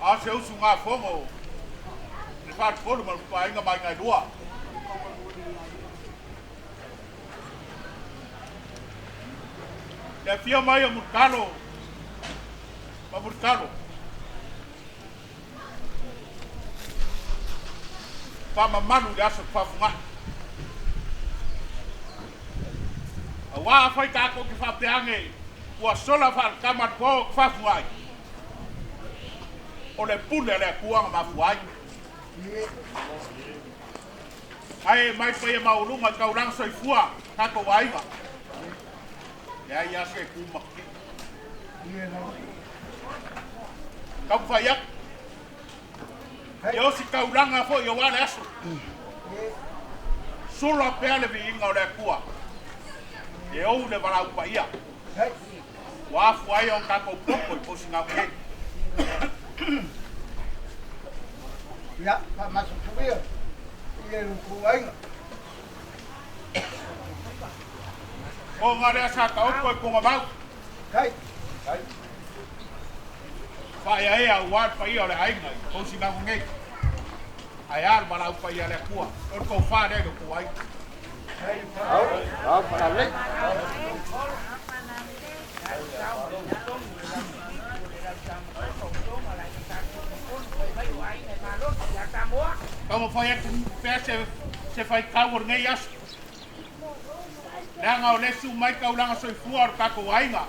A se usu ngā fongo. Le whār kolu ma lupa inga mai ngai lua. Le fia mai a murkalo. Ma Mulitalo. Faamamalu i le aso faafuga'i. Auā afai tatou te faapea ane ua sola faaletama le po faafuga'i, o le pule a le Atua na mafua ai. Ae mai paia maualuga i taulaga soifua tatou aiga. Leai lava se tu ma tetee. Taumafai atu. E osi taulaga foi aua le aso. Sula pea le viiga o le Atua. E ou le valaau paia. Ua afua ai ona tatou poto i Posigau nei. Ia, faamasatuia i e luku aiga. O ngā lea sa taoto e konga mau. Kai. Faaeaea aua le paia o le aiga i Posigau nei. Ae a le valaau paia a le Atua. O le tofa lea i lo outou aiga. Au, au, falalei. Taumafai atu pea se faitau o lenei aso. Leaga o le isi mai taulaga soifua o le tatou aiga.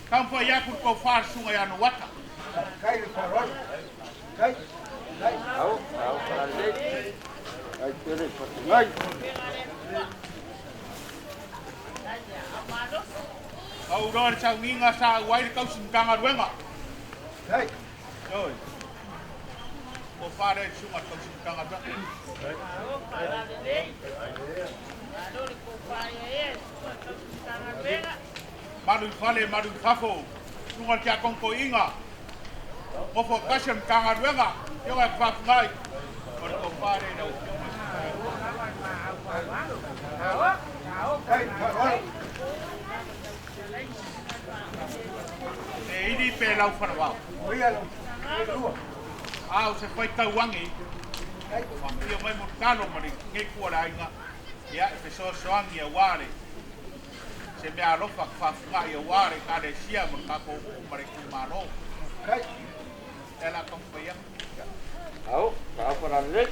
Taumafai atu le tofa a le susuga ia Nuata. Kai le faaaloalo. Kai. Kai. Au, au, falalei. Ai tele fatungai. Au loa le sauniga sa auai le tausinitagaluega. Kai. Oi. Tofa lea i le susuga i le tausinitagaluega. Malu i fale, malu i fafo, susuga i le tiakono toeaina, nofo tasi o le Matagaluega, afioga i le Faafegai, o le tofa lea i lau Afioga. Kai le faaaloalo. Pe ili pe lau fanavao. O ia lau lua. A o se faitau age, Kai. afio mai Mulitalo ma lenei kua o le aiga, ia e fesoasoani aua le se mea alofa faafuga'i aua le Ekalesia ma le tatou nuu ma le itumalo. Kai. Lea la taumafai atu. Au, au, falalei.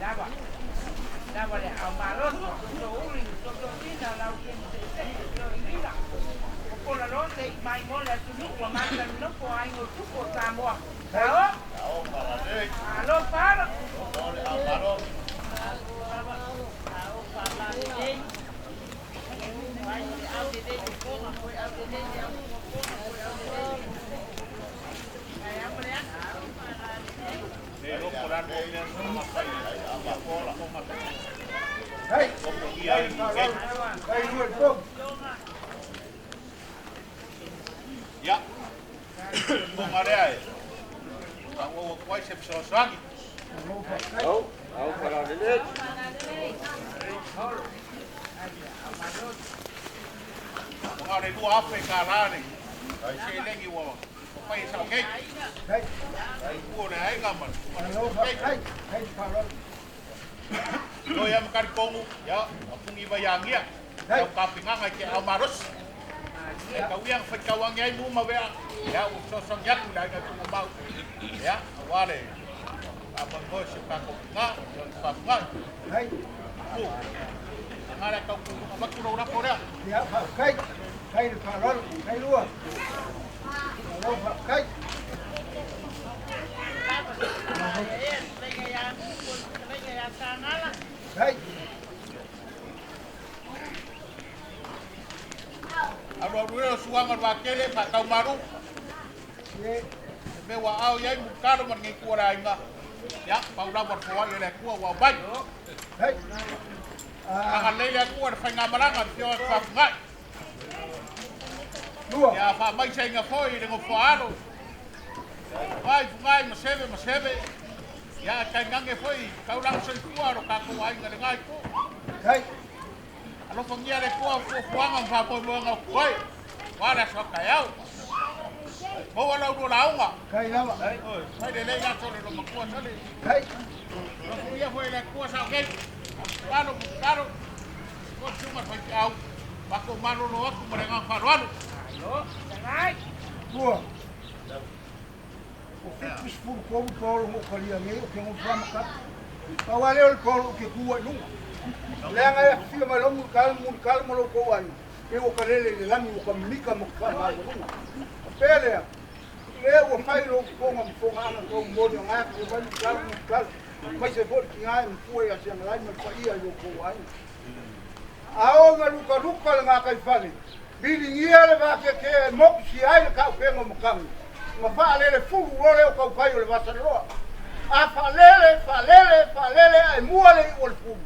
Lava. Lava le au malosi, so uli, so ina lau se so ilina. O pola lo se i mai mo le atunuu ua masani nofo aiga o tupu o Samoa. Sao? Malo falo. Le iloa po o le a le mea sa mafai ia pola po mata. Kai. Opogia Kai ai le nei. faaaloalo. Kai lua le fogu. Ia, o lea e faaauau atu ai se fesoasoani. Malo faafetai. Au, au, falalei. Ona o le $2,000 le seleni ua fai e sao nei. Kai. Ua o le aiga ma le Malo nei. faafetai. Kai le faaaloalo. Toi ama karitonu, ia, apungi vai angia. Kai. Tau kapingaga i te au malosi. E tau ia whaikau ange ai mu mawea. Ia, ua fesoasoani atu le aiga tuku mau. Ia, aua le faamoemoe si o tatou ngā, o le faafugai. Kai. Pu, ngā le tau avatu lau lafo lea. Ia faafetai. Kai le faaaloalo. Kai lua. Malo faafetai. Kai. Alu alu ea o suaga o le vakele whakau maru. Ie. E mea ua ao iai mukalo ma lenei kua le aiga. Ia, pau lava le foai e le Atua ua aumai. Kai. Agalelei le Atua i le faigamalaga le fioga faafugai. Lua. Ia faamaisaiga foi i le nofoa alo. Fugai, fugai, ma seve, ma seve. Ia, tainane foi taulaga soifua o lo tatou aiga lenā itu. Kai. Alofagia le Atua fuafuaga ma faamoemoega o tuai. Ua le aso a taeao. Maua lau lua lauga. Kai lava. Oi, fai lelei aso le lomatua sale. Kai. Alofagia foi le Atua sao nei. Talo, talo. foi suga faifeau matou malolo atu ma le agaga faaaloalo. Fetalai. Ua. O 73 paolo na ou talia nei o ke gofa ma kata. Pau lava lea o le paolo ou te tu ai i luga. Leaga e afifio mai loa mulitalo ma mulitalo ma lo outou aiga, e ua kalele i le lagi ua ka mimika ma ka faamaualuga. O pea lea, lea ua fai lou fofoga ma fogaaga tou momoli o gae afifio mai mulitalo ma mulitalo, aemaise foi le tiga e mafua ia Siagalai ma le paia i lo outou aiga. A oo ina lukaluka le gataifale, viligia le vateatea e motusia ai le taupega o matagi, ona faalele fulu loa lea o tautai o le vasaloloa. A faalele, faalele, faalele ae mua le iu o le fulu,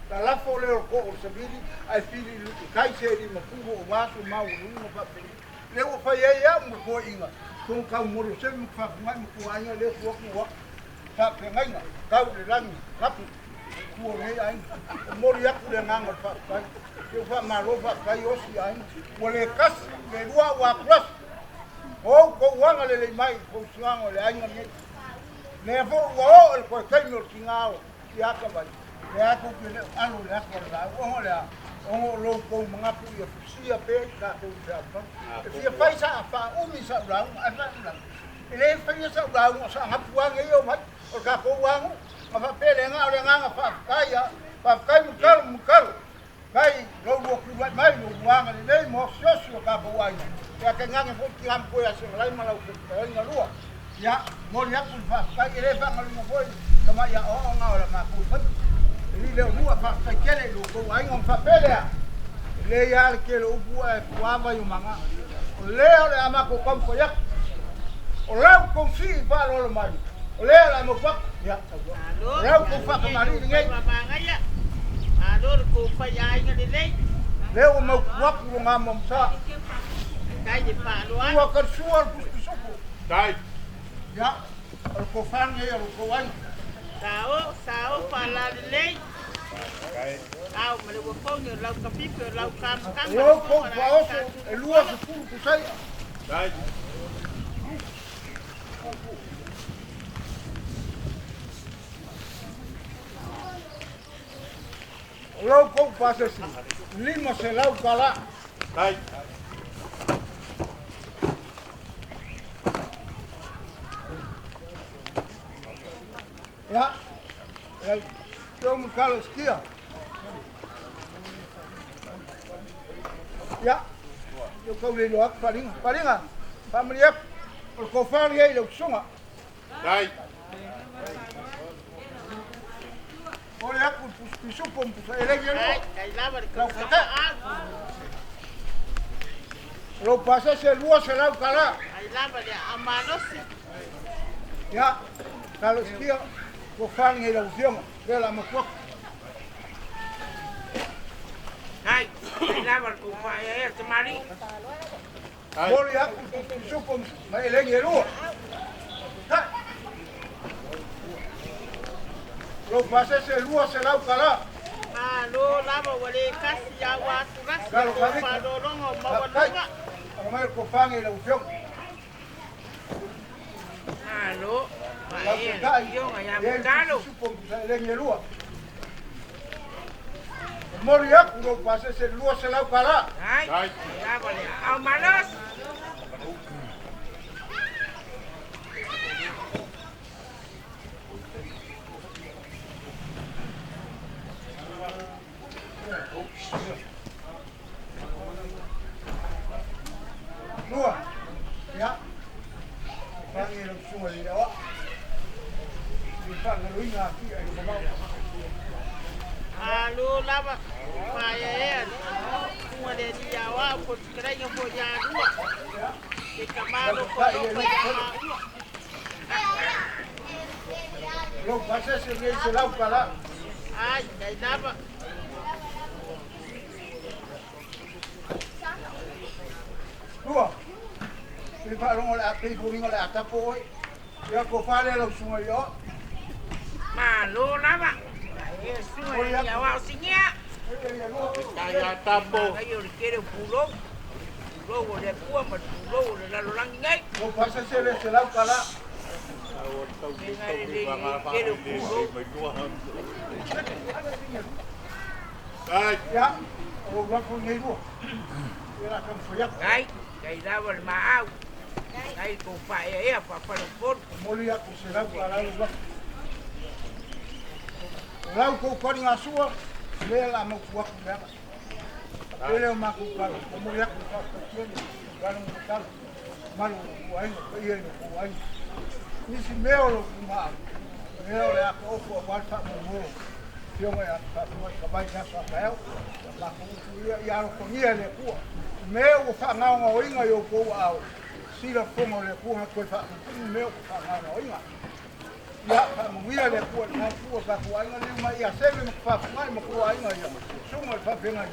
lalafo lea o le too o le savili ae fili i le tai se limafulu o aso maualuga faapelei. Lea ua fai ai au ma toeaiina, sogo tau momoli o seve ma faafegai ma tuaaiga lea tua atu atu faafeagaiga tau i le lagi lapu tua o lenei aiga. Momoli atu le agaga o le faafetai. Ke ua faamalo faafetai osi aiga. Ua le tasi, le lua ua atulasi. O outou agalelei mai i fautuaga o le aiga lenei. Lea foi ua oo i le toe taimi o le tiga o Tiatavai, lea tou te le o alo i le ato a le laau, ona o le a? Ona o lo outou manatu ia fusia pea i tatou i fealofani. E fia fai sa faaumi sau lauga, ae faaiulagi, e le faia sau lauga o saagapu lava nei e omai, o le tatou aganuu. Na faapea le agaga, o le agaga faafetai lava, faafetai Mulitalo, Mulitalo. Kai lou lua tulai mai, lou lua agalelei ma osiosi o tatou aiga. Ia tainane foi tiga ma toe a Siagalai ma lau fetalaiga lua. Ia, momoli atu le faafetai, e le faagaloina foi tamai aoaoga o le matou faiva. E li lea o lua, faafetai tele i lo outou aiga ma faapea lea. E lelei lava le tele o upu ae puava i o maga. O lea o le a matou taumafai atu. O lau tou sii faaaloalo mai, o lea o le a mapu atu. Ia, Malo. o lau tou faatamalii lenei. Magaia. Malo le kou fai aiga lelei. Lea ua mautu atu loga mamasa. Kai le faaloalo. Ua kalusua le pusupisupu. Tai. Ia, o le tofaga ia o lo outou aiga. Sao, sao faalalelei. Ao ma le uafogi o lau kafifi o lau kamakama. O lau kou faaoso e 20 pusaia. Tai. O lau kou pasesi, 500 tala. Tai. Ia, ia, teo mulitalo sikia. Ia, eu kau le iloa atu faaliga. Faaliga, faamalie atu, o le tofa lenei i lau susuga. Tai. O le atu le pusupisupu ma pusa elegi e lua. Ai, kai lava le Lau kaukama katae. au. O lou pasese e 200 tala. Ai lava le amalosi. Ia, talo sikia, tofa lenei i lau afioga. Lea o le a mapu atu. Ai, kai lava le kou faaeaea tamalii. Tai. Momoli atu le pusupisupu ma elegi e lua. Katae. O lou pasese e 200 tala. Malo lava ua lē kasi au atulasi Talo kou kavika. faalologa o Faafetai. maualuga. Aga mai le tofaga i lau afioga. Malo. Lau Faaea katae, afioga ia e le Mulitalo. pusupisupu ma pusa elegi e lua. Momoli atu lou pasese e 200 tala. Ai, Tai. kai lava le aao malosi. Lua. Ia. Tofaga i lau susuga i le aoa. I faagaloina atia i le mamao. Malo lava faaeaea susuga le alii aoao po o le fetalaiga foi ia lua. Ke Lau kamalo katae i le folofa luka ia tolo. maua. Lou pasese lenei 100 tala. Ai, kai lava. Lua. I faalogo le a pei foliga o le a tapo oe. Ia tofa lea lau susuga i le aoa. Malo lava. Faaea susuga le Momoli alii atu. aoao sigia. Elegi e lua. Tai a tapo. Magaia o le tele o pulou. Pulou o le Atua ma le pulou o le lalolagi nei. Lou pasese le 100 tala. Au tau Mea tau lelei le le fa tele o le pulou. le mai lua. Tai. Ia, O lou lafo lenei lua. Ia la taumafai atu. Tai, tai lava le maau. Tai kou faaeaea faafaleupolu. Momoli atu $100 lou lafo. O lau kou taligasua, lea o le a mautu atu leaga. Faapea lea o matou tala, momoli atu le faafetai tele i alo ma matala, mamalu o lo outou aiga, paia i lo outou aiga. Nisi mea o lo outou maau, lea o le a taoto aua le faamoemoe o Afioga ia Faafofoga i Tavai i le aso a taeao. Ia matou upu ia, ia alofagia e le Atua mea ua faagaogaoina i outou aao, sila fofoga o le Atua na toe faatutumu mea ua faagaogaoina. Ia faamanuia le Atua i lena itu o le tatou aiga liu mai ia Seve ma Tafafugai ma tou aiga ia susuga i le faafeagaiga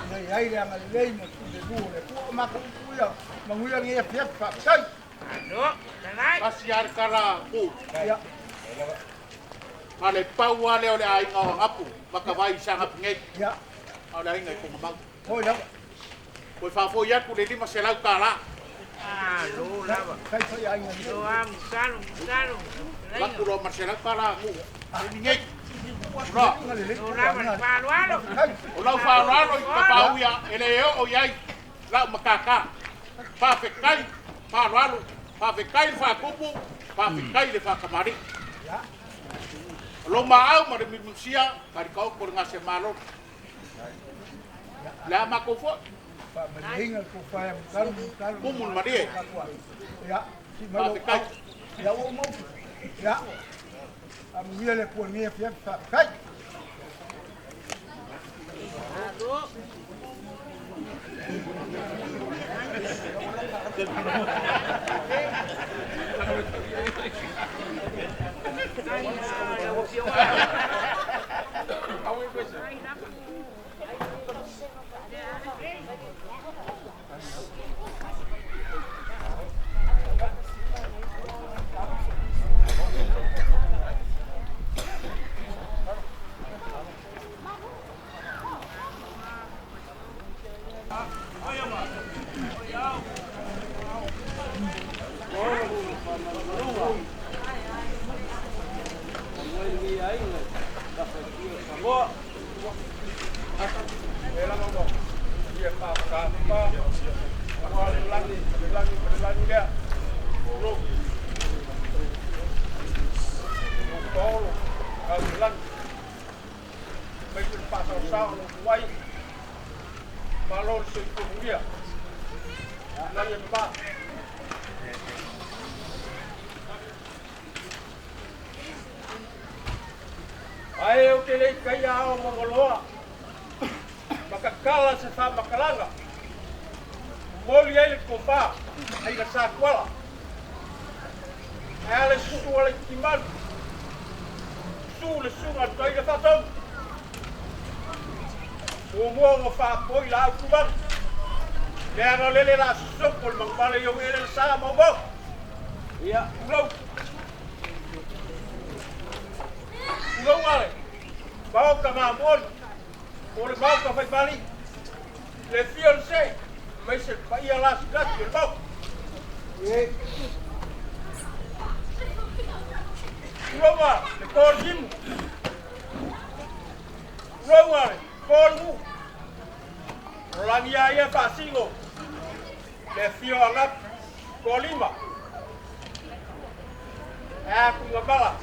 ina ia ai le agalelei ma le filemu o le Atua. O matou upu ia, manuia lenei afiafi, faafetai. Malo, talai. Tasi lava le tala pu. Ia. Ma le pau lava lea o le aiga o Agapu, Matavai i Saga nei. Ia. A o le aiga i Fogamau. Oi lava. Toe faafoi atu le $500. Malo lava. Kai fai aiga nei. Lo a musalo, musalo. Avatu loa ma le $100 nuu. E ni nei. Loa. Lo lava le faaaloalo. O lau faaaloalo i tapaau ia, e le oo i ai lau matata. Faafetai faaaloalo, faafetai le faatupu, faafetai le faatamalii. O lou maau ma le mimusia, talitaoto le gase malo. O le a matou foi. Faamalieina le tofa ia Mutalu, Mutalu. Tumu le malie. Ia, sii mai lou Faafetai. au. Ia, ua uma upu. Ia, faamanuia le Atua i lenei afiafi, faafetai. Malo. Ai la, lau afioga. Ai lava. Malo le soifua manuia. Lagi e mama. Ae ou te le i taia ao magaloa ma tatala se faamatalaga, momoli ai le tofa aiga sa tuala. Ae a le susu a le timalu, susu le susuga a le toeaina faatonu. Muamua ona faapoi laau tuvalu, leaga lele la sosopo le manupale i ou elele sa maumau. Ia, tulou. Tulou ale, maota mamoe, o le maota faimali, le fia o le se, mai se paia la silati o le maota. Tulou ale, le tō le simu. Tulou ale, tō le mu. O lagi a ia faasino, le fia o Agapi, tōlima. E a kuga mala,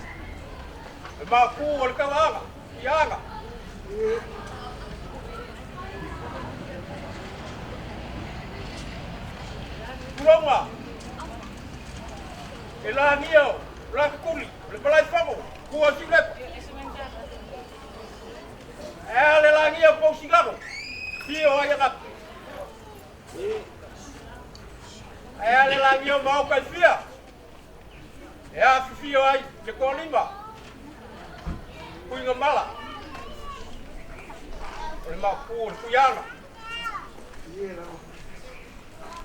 e mapu o le kauaga, i aga. Tulonga, e lagia o lakakuli, o le malaifago, kua siulepa. E a le lagia o pousilago, fia o ai Agapi. E a le lagia o maoka i fia, e a fifio ai le tōlima, kuiga mala, o le mapu o le kuiana.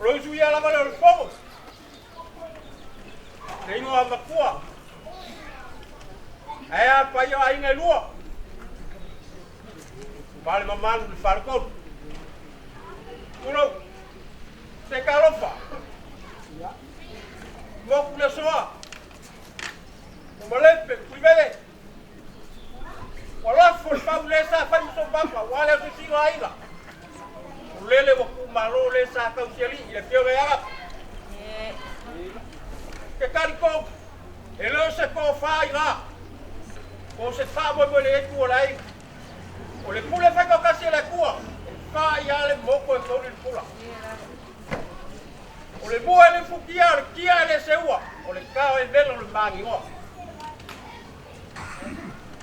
O le usu ia lava le o le fogo, le ingoa matua, ae a paia o aiga e lua, fale mamalu le faletolu. Tulou, se kalofa, moku le asoa, o malepe, kuivele, ua lafo le fau le sa fai ma sou papa, ua le o se sino aiga. Lele ua kuumalo le sa tausialii i le afioga ia Agape. Ke talitonu, e le o se tofa i ina, po o se faamoemoe i lenei itu o le aiga. O le pule faitoatasi a le Atua, e fai lava le moto e toli le pula. O le mua e le futia, o le tia e le seua, o le tao e vela o le maginoa.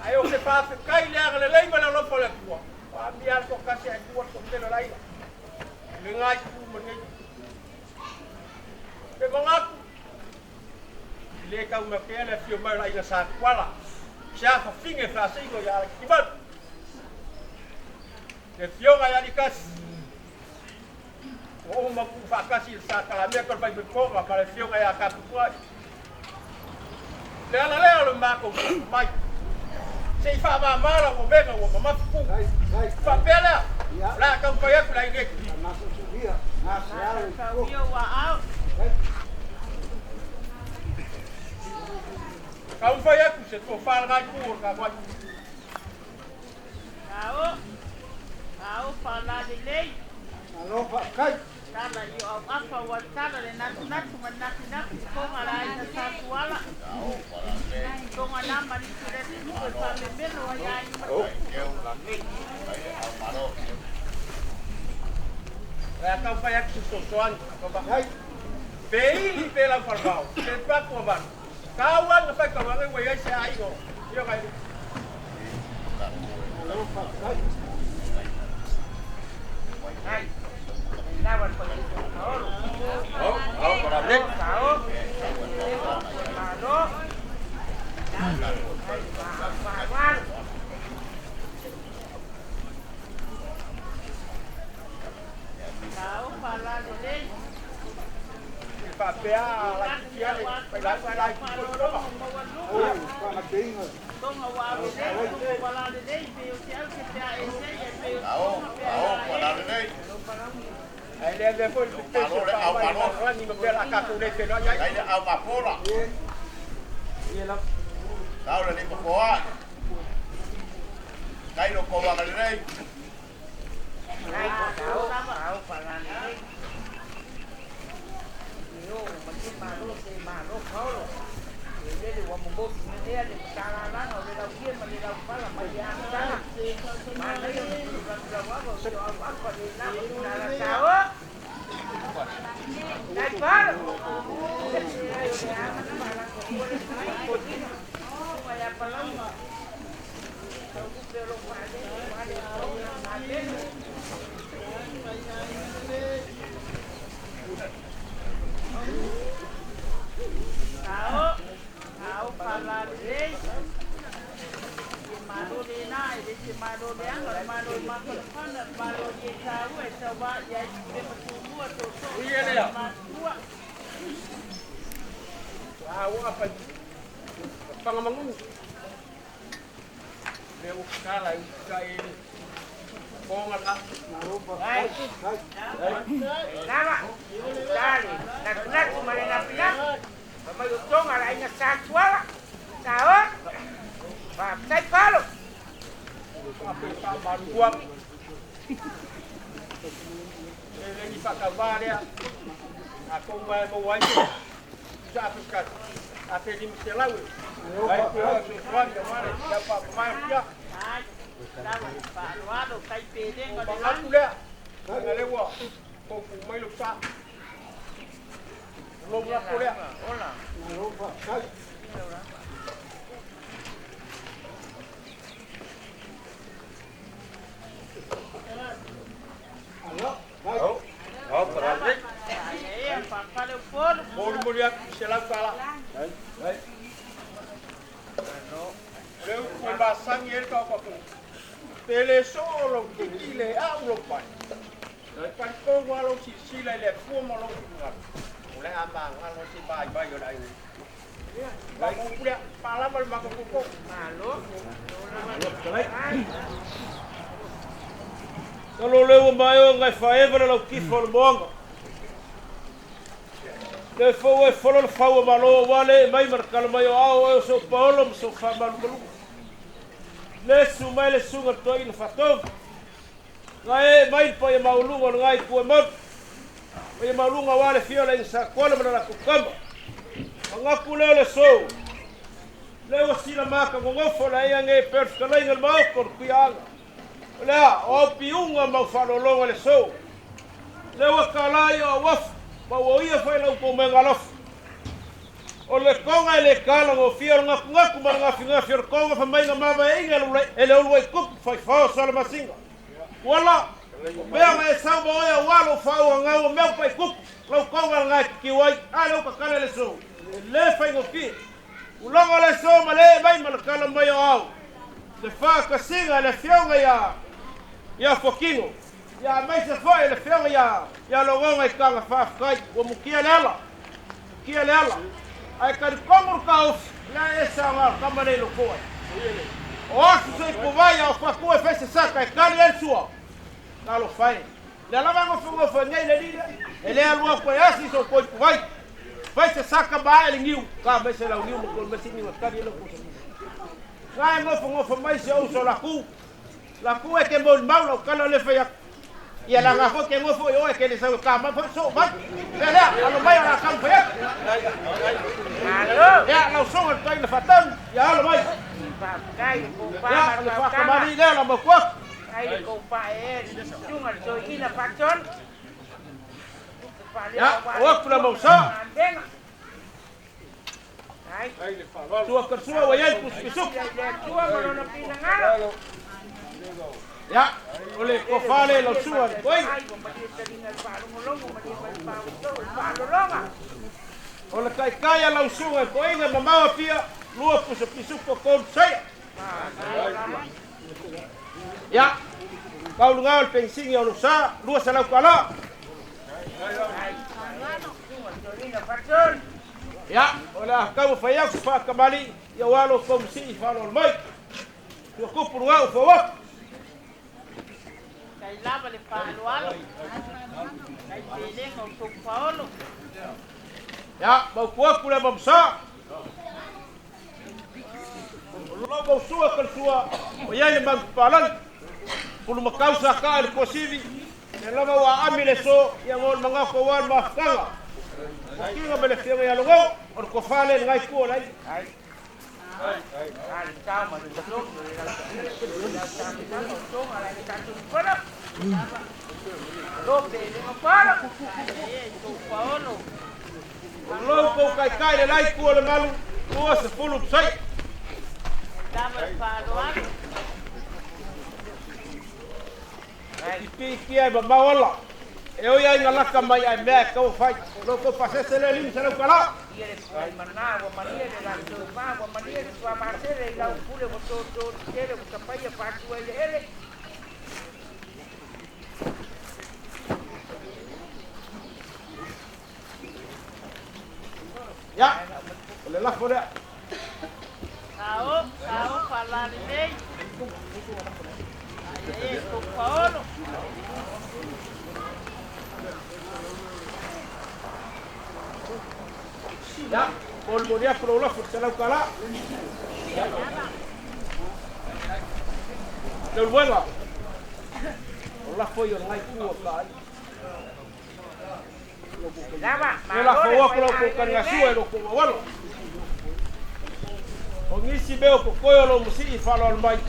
Ae o se faafetai i le agalelei ma le alofa o le Atua, ua amia le toatasi ae tua le toatele o le aiga. I lena itu ma lenei itu. Ou te manatu, e le taumatea le afio mai o le aiga Sa Tuala, se afafine faasino ia Alativalu. Le afioga ia Alikasi, ua uma tuufaatasi i le Sa Talamea o le Vaifaipoga ma le afioga ia Tapupuai. Le ala lea o le matou tupu mai. Se i faamama lau omega ua mamafi pu. Faapea lea, o le a taumafai atu le aiga e. Taumafai atu se tofa lena itu o le tatou aiga. Ao, ao faalalelei. Malo faafetai. Tala i o au afa ua tala le natunatu ma le nafinafy tonga la aiga sa tuala. Tonga na ma lisi le atunuu e faamemelo ai aiga ma tupu. O le a taumafai atu se fesoasoani. Pe ili pe lau falevao, pe patu avalu. Tau lava ina faitauaga ua i ai se aiga o Afioga i le. Malo faafetai. Faapea laitiiti ale failauga e laitiiti foi le loma. Ae le avea foi le pepesi o le faamai i le lalolagi ma mea o le a tatou le feiloai ai. Ia lea. A ua apai. Fagamanu. Lea ua tatala i uta i le fofoga la. Lava, tali, natunatu ma le nafinafi, fa mai o tonga le aiga sa tuala, sa o, faafetai Palo. Faapea faamalu atu. E le ni faatauvā lea. Atonu e maua ai se tusa 1500 e ai pe o fesoasoani aua le lau faamamae o tia. O manatu lea, leaga lea ua foufou mai lou sa. O lou lafo lea. Molimoli atu i $100. O le upu e masani ai le taopapu, pe le soo lou titi le au lou pae, e talitonu lava lou silasila i le Atua ma lou finagalo, o le a magalo ai se vaivai o le aiga. Ia, upu lea, faalava le matou tootoo. Solo lea ua maea ona e faaeva le lautifa o le moana. Le fou e folo le fau o malo aua le ee mai ma le tala mai o ao oe o sou paolo ma sou faamalumaluga. Le susu mai le susuga i le toeaina faatovu. Na e mai le paia maualuga o le Itu e Malu. Paia maualuga aua le afio o le Aiga Sa Tuala ma le latou Tama. Manatu lea o le aso, lea ua sila mata nonofo le aiga nei e pei o le fetalaiga i le Maota o le Tuiaana. O le a? O au piuga ma au faaaloaloga i le aso. Lea ua tala i o auafa ma ua uia foi la outou meaalofa. O le toga e le tala gofie o le natunatu ma le gafigafī o le toga fai mai na mavaeaina e le uluai tupu faifao o Salamasina. Tuala, o mea na e sau ma oe aua lou faaauauga o mea ua pai tupu, lau toga lena e titiu ai, a lea ua tatala le aso, e le faigofie. Tulaga o le aso ma le ee mai ma le tala mai o ao, le faatasiga i le afioga ia Fuatino, ia aemaise foi le afioga ia Logoga i taga faafetai, ua mutia le ala, mutia le ala. Ae talitonu le taofi, lea e ese aoga o le tama lea i lou toa. O aso se i puvai a o fatua e fai se saka e tali ai le sua. Talofa e. Lea lava e nofonofo ai nei le alii lea, e le alu atu e asi so outou i puvai. Fai se saka ma ae le niu, ta mai se launiu ma toe mai se niu e tali ai le outou saka. Na e nofonofo mai si ou uso Latu, Latu e te molimau lau tala lea e fai atu. Ia leaga foi te nofo i o e te le sau e ta mai foi soo mai. Mea lea, alo mai o le a taumafai atu. Ia, lau soga le toeaina faatanu, ia alo mai. Ia, o le faatamalii lea o le a mapu atu. Ia, o atu le mausa. Sua ka sua ua i ai le pusupisuku. Ia, o le tofa lea i lau sua le toeaina. O le taitai a lau susuga i toeaina e mamao Apia, lua pusupisuku o tolu saia. Ia, pau luga o le penisini o lou sa, $200. Ia, o le a taumafai atu se faatamalii ia aua lo outou masii faaaloalo mai. Ua tupu luga ua fou atu. Tai lava le faaaloalo, tai pelega o tou paolo. Ia, mautu atu le amamasa. O lou mausua talisua ua i ai le manupapalagi. Pulumakau sa taa i le tuasivi, lea lava ua aami le aso, ia mo le manatu aua le mafutaga. Ua kiga mai le Afioga ia Logo, o le tofa lea i lena itu o le aiga. O lou tou taitai le la itu o le malu, 20 pasai. E pipiitia e mamao ala, e oi ai na laka mai ae mea e tau fai. Lo tou pasese lea $500. Ia le pulai mana, ua malie le latou va, ua malie le tuamasele i lau pule ua toto tele ua tapaia faatua i le ele. Ia, o le lafo lea. Sao, sao faalale nei. Ae e tou paolo. Ia, molimoli atu lou lafo i le $100. Leulumoega, o lafo ia o lenai itu o ka ai. E lafo atu la outou taligasua i lo outou auala. O nisi mea o totoe o lo masii faaaloalo mai,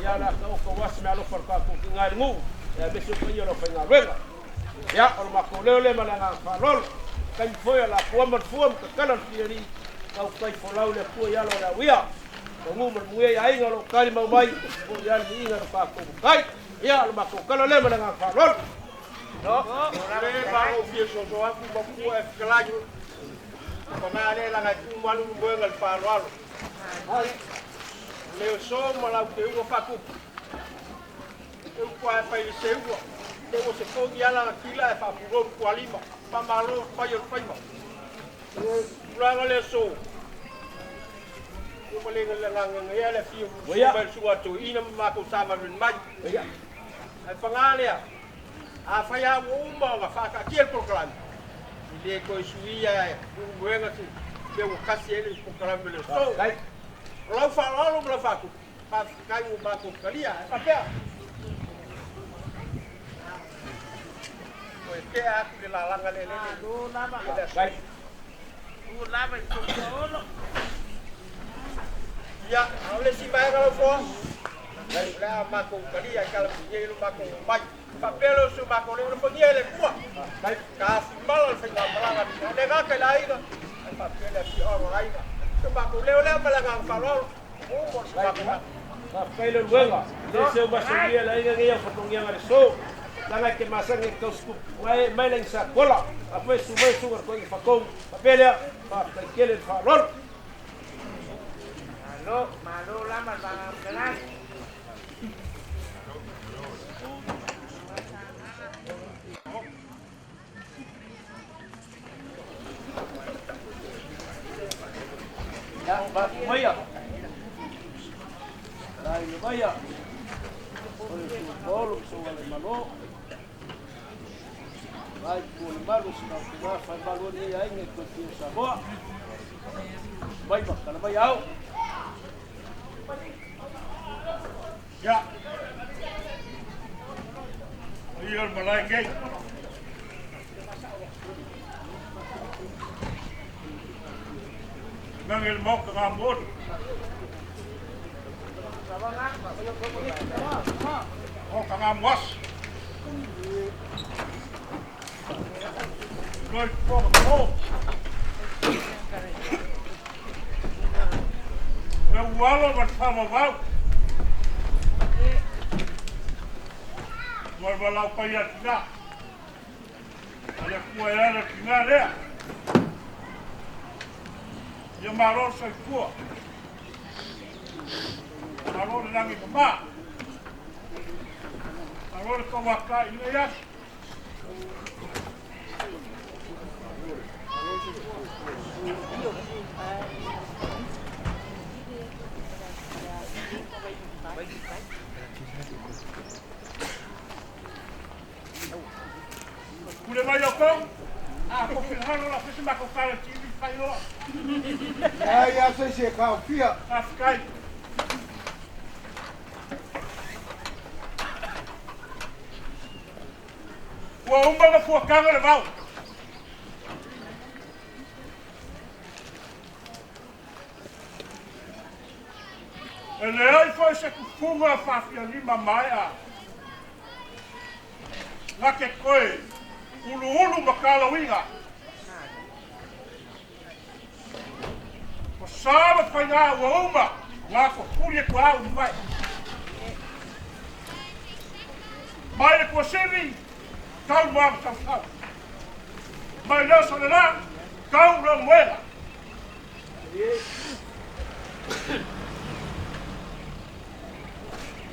ia o le a taoto aua se meaalofa a le tatou tiga i le nuu, ia aemaise o paia o le aufaigaluega. Ia, o le matou leo lea ma le agaga faaaloalo. Taimi foi o le a puama le fua ma tatala le filialii, tautai folau le Atua i alo o le auia. Pagū ma le manuia i aiga o lo o tali mau mai, foi i ai le viiga i lo tatou matai. Ia, o le matou tala lea ma le agaga faaaloalo. Le malo fia soso atu ma pua e fetalai. Paga lea laga e tu malu le moega i le faaaloalo. Le o so ma lau teuga faatupu. E upu lava e fai i le seua, le ua se togi lava lana kila ae faapulou le tualima. Faamalo le fai o le faiva. O le tulaga lea so, ua ma le gagagaia le afio mai o le susuga a toeaina ma matou sa vavevave mai. Ae paga lea, afai lava ua uma ona faataatia le polokalame, e le toe suia e Ulumoega se mea ua tasi ai le polokalame o le aso. O lau faaaloalo ma lau faatupu, faafetai ua matou talia. Ae faapea. tea atu le lalaga le lele. Malo lava. I le aso. Tu lava i le paolo. Ia, a o le isi vaega lau foa, o le a matou talia i kala nei lo matou mai. Faapea lea o si o matou leo, alofagia e le Atua. Taafimala le faigamalaga o le gata i le aiga, ae faapea le afioaga o aiga. Si o matou leo lea ma le agaga faaaloalo, ua uma ona si o matou manatu. Faafetai le luega, le seu masogia le aiga nei au fatogiaga le so. Langa e te masani e tau sikupu mai mai la isa kola. A foi su mai su ko i fakou. Faapea lea, faafetai tele le faaaloalo. Malo, malo lava le vagaotalai. Ia, maia. Lai le maia. O le su paolo so wale malo. Lai ku le malu si ka ku fa malu ni ai ngai ko ti Samoa. Mai ma kala mai au. Ia. O ia o le malae nei. Nage le maoka ngā moli. Maoka ngā moasi. Loi poka po. Le ualo ma le whamawau. Ma le walau pai a tina. A le kua e ala tina lea. Ia malo le soifua. Malo le lagi mama. Malo le kawaka i nei aso. Pule mai o kou. A ko whihalo la fese mako kala TV whai loa. Ai a se se ka fia. Faafetai. Ua uma na fuakaga le vao. E leai foi se kufuga faafialima maea. Gake koe uluulu ma kalauiga. O sa ma faiga ua uma ngā ko puli e kua au mai. Mai le kua sivi, tau mua ma sausau. Mai leo sa le la, tau leo moega.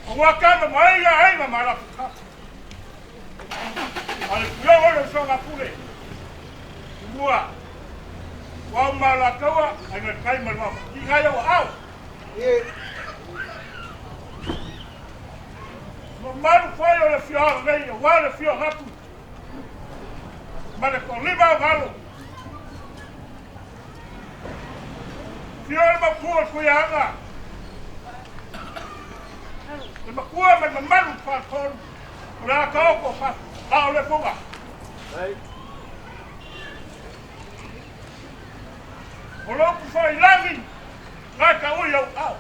O ngā kama mai ia ai ma mai lapu kapa. A le puia o le so ngā pule. Mua, ua au ma la kaua, ai ngā kai ma le wā ki ngai au au. Mamalu foi o le fioaga nei, aua le fioaga atu. Ma le toalima o galo. Fio le makua o le kuiaga. Le makua ma le mamalu faatolu. O le ata oko fa a o le fuga. O lo ku foi lagi, ngai ka ui au au.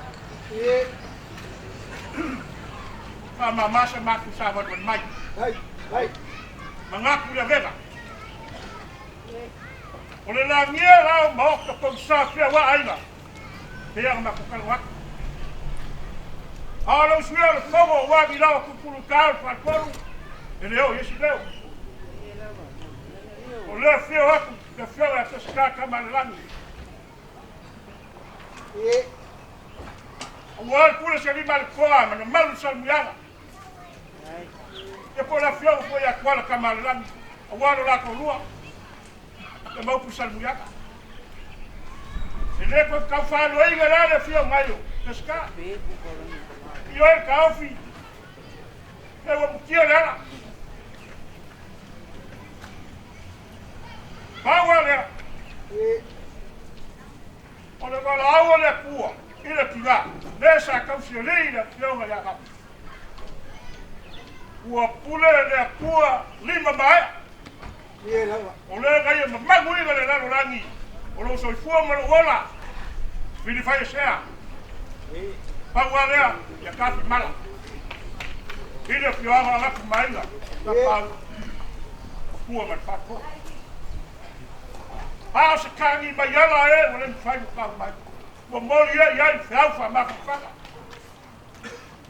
Fa ma masa maku sa wa mai. Mangaku le vega. O le lagia lao maoka pongsa fia wa aina. Te ia ma kukalo atu. A o le usuia o le fogo o wagi lao kukulu kao le whakolu. E leo, isi leo. O lea fia atu, le fia o te sika ka ma le lagi. O ua le pule se lima le koa, ma na malu salmuiaga. Ia po la fia o foi a kuala ka ma le lagi. O ua lo lako lua. Le maupu salmuiaga. E le koe kau whāloiga la le fia mai o. Te sika. I oe ka ofi. E ua mutia le ala. Pau lea. O le wala au le kua. I le tina. Le sa kausi le i le fioga ia kapu. Ua pule le kua lima maea. Ie lava. O le gaia mamagu iga le lalolagi o lou soifua ma lou ola. Filifai e sea. Pau a lea ia kafi mala. I le afioaga o Agafi ma Aiga, Tapaau, Pua ma le Faatoa. A o se kagi mai ala e ua le mafai ona kau mai. Ua moli e i ai le feau faamafanafana.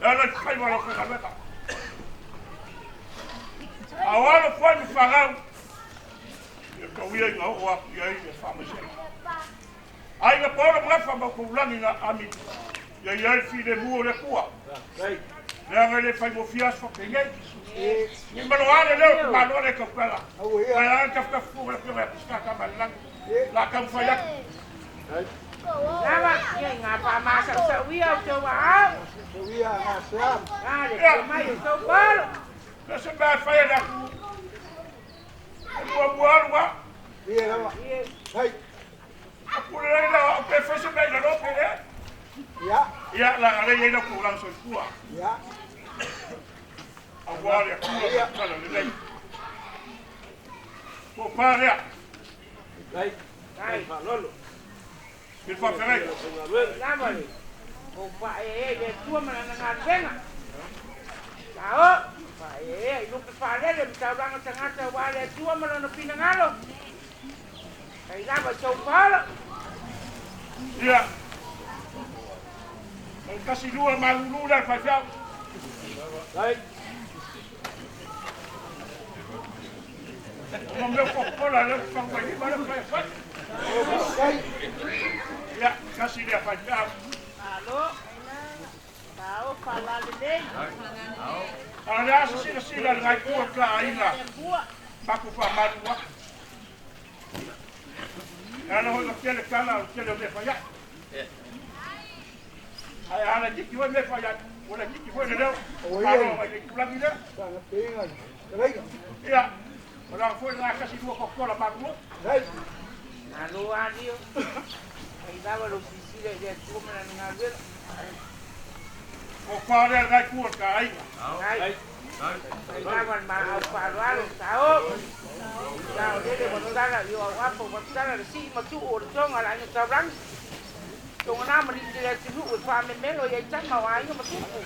E ala i le faiva o lau faigaluega. A o alo foi ma fanau, ia tau ia ina oo atu i ai le faamaisega. Aiga Paolo ma Gafa ma outou lagi na ami, ia i ai le filemu o le Atua. Leaga e le faigofie aso faapenei. Ni maloa le leo o te malo le tautala. Mai a tafutafu le afioga ia Peseta Tamaalelagi. La taumafai atu. Lava, ia i ngā whaamasausauia o tau aao. Sauia ngā sea. Ngā le te mai o tau palo. Le se mea e fai e le atu. E muamua alu a. Ie lava. Hai. A pule lei la au pe fai se mea i lalo pe le. Ia. Ia, laga lei ai lau tulaga soifua. Ia. Aua le Atua ma tala lelei. Tofa lea. Ai, ai, faalolo. I le faafeagaiga. Lava le o faaeaea i le Atua ma lana galuega. Sao, faaeaea i lupe faalele ma taulaga tagata aua le Atua ma lona finagalo. Kai lava i tou paolo. Ia. O le tasi lua malulu lea le faifeau. Ai. O mea popola lea fang mai lima lea fai fai. Ia, tasi lea faifeau. Malo. Sao faalalelei. A o le a se silasila i le gaipua ka aiga. Matou faamalu atu. E ala foi na tele tala o le tele o mea fai ai. Ae a laitiiti foi mea fai ai, ua laitiiti foi le leo. Malo mai le itulagi lea. Ia, o lana foi lena tasi lua kokola malu. Malo alio. Ai lava lo sisila i le Atua ma lana galuega. O fa lea le gaitu o le ta aiga. Ai. Ai lava le maau faaaloalo sao. Sao lele ua tala i o au apo ua tala le sii ma tuu o le toga o le aiga taulagi. Toga na ma liti le atunuu e faamemelo i ai tama o aiga ma tupu.